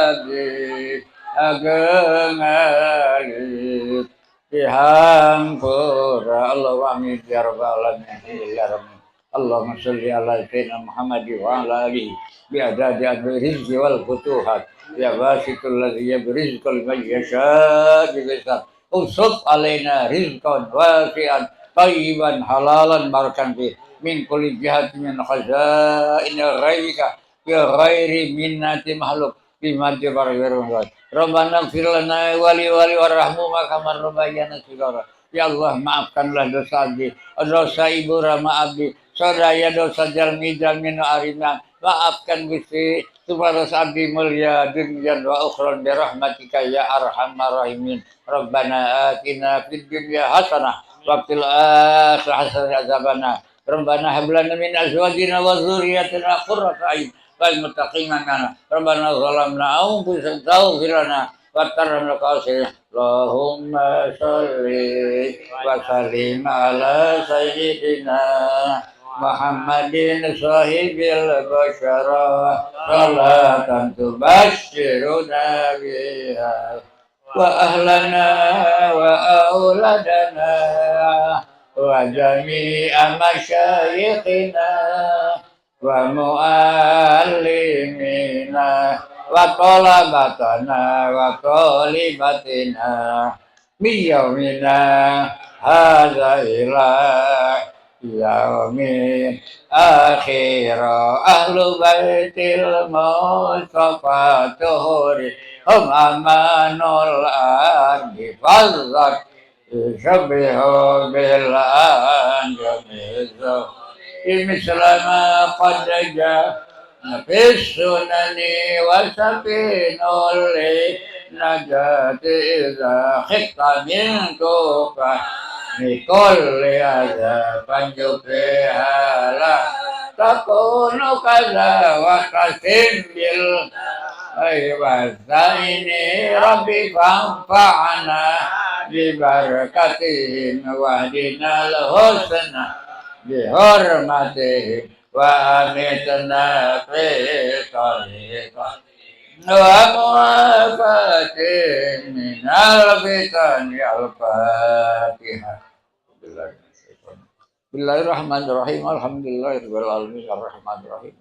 abdi ageng alit dihampura. Allah amin ya rabbal alamin ya rabbi. Allahumma sholli ala sayyidina Muhammad wa ala alihi bi adadi rizqi wal futuhat ya basitul ladzi yabrizqul man yasha bi rizq usuf alaina rizqan wasi'an tayyiban halalan barakan fi min kulli jihatin min khazain ghaibika. bi ghairi minnati makhluk bima jabar. Rabbana ighfir lana wali wali warahmu kama rabbayana shighara. Ya Allah, maafkanlah dosa abdi, dosa ibu rama abdi, sadaya dosa jalmi jalmi nu arima. Maafkan Gusti supados abdi mulia dunya wa ukhra bi rahmatika ya arhamar rahimin. Rabbana atina fid dunya hasanah wa fil akhirati hasanah azabannar. Rabbana hab lana min azwajina wa dzurriyyatina qurrata a'yun wal muttaqina imama. Rabbana zalamna anfusana taghfir lana wa tarhamna qasir. Allahumma shalli wa sallim ala sayyidina Muhammadin sahibil basyara salatan tubashshiruna biha wa ahlana wa auladana wa jami'a masyayikhina wa muallimina wa talabatana wa talibatina min yaumina hadza ila yaumin akhir. Ahlu baitil mustafa tuhuri hum amanul ardi fazzak yushabbihu bil anjami misla ma qad jaa fi sunani wa safinul najati idza khitta min tufa mikulli adza panjufiha la takunu kaza wa qasim bil aywazaini rabbi fanfa'na bi barakatihim wahdina al-husna bi hurmatihim wa amitna fi tariqah wa mu'afatin minal fitani. Al-Fatihah. Bismillahirrahmanirrahim. Alhamdulillahirabbil alamin arrahmanirrahim.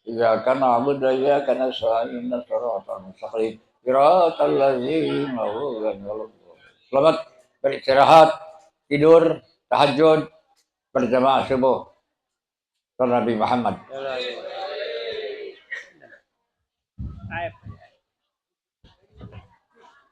Iyyaka na'budu wa iyyaka nasta'in ihdinas siratal mustaqim siratal ladzina an'amta 'alaihim. Selamat beristirahat, tidur, tahajud, berjamaah subuh. Nabi Muhammad.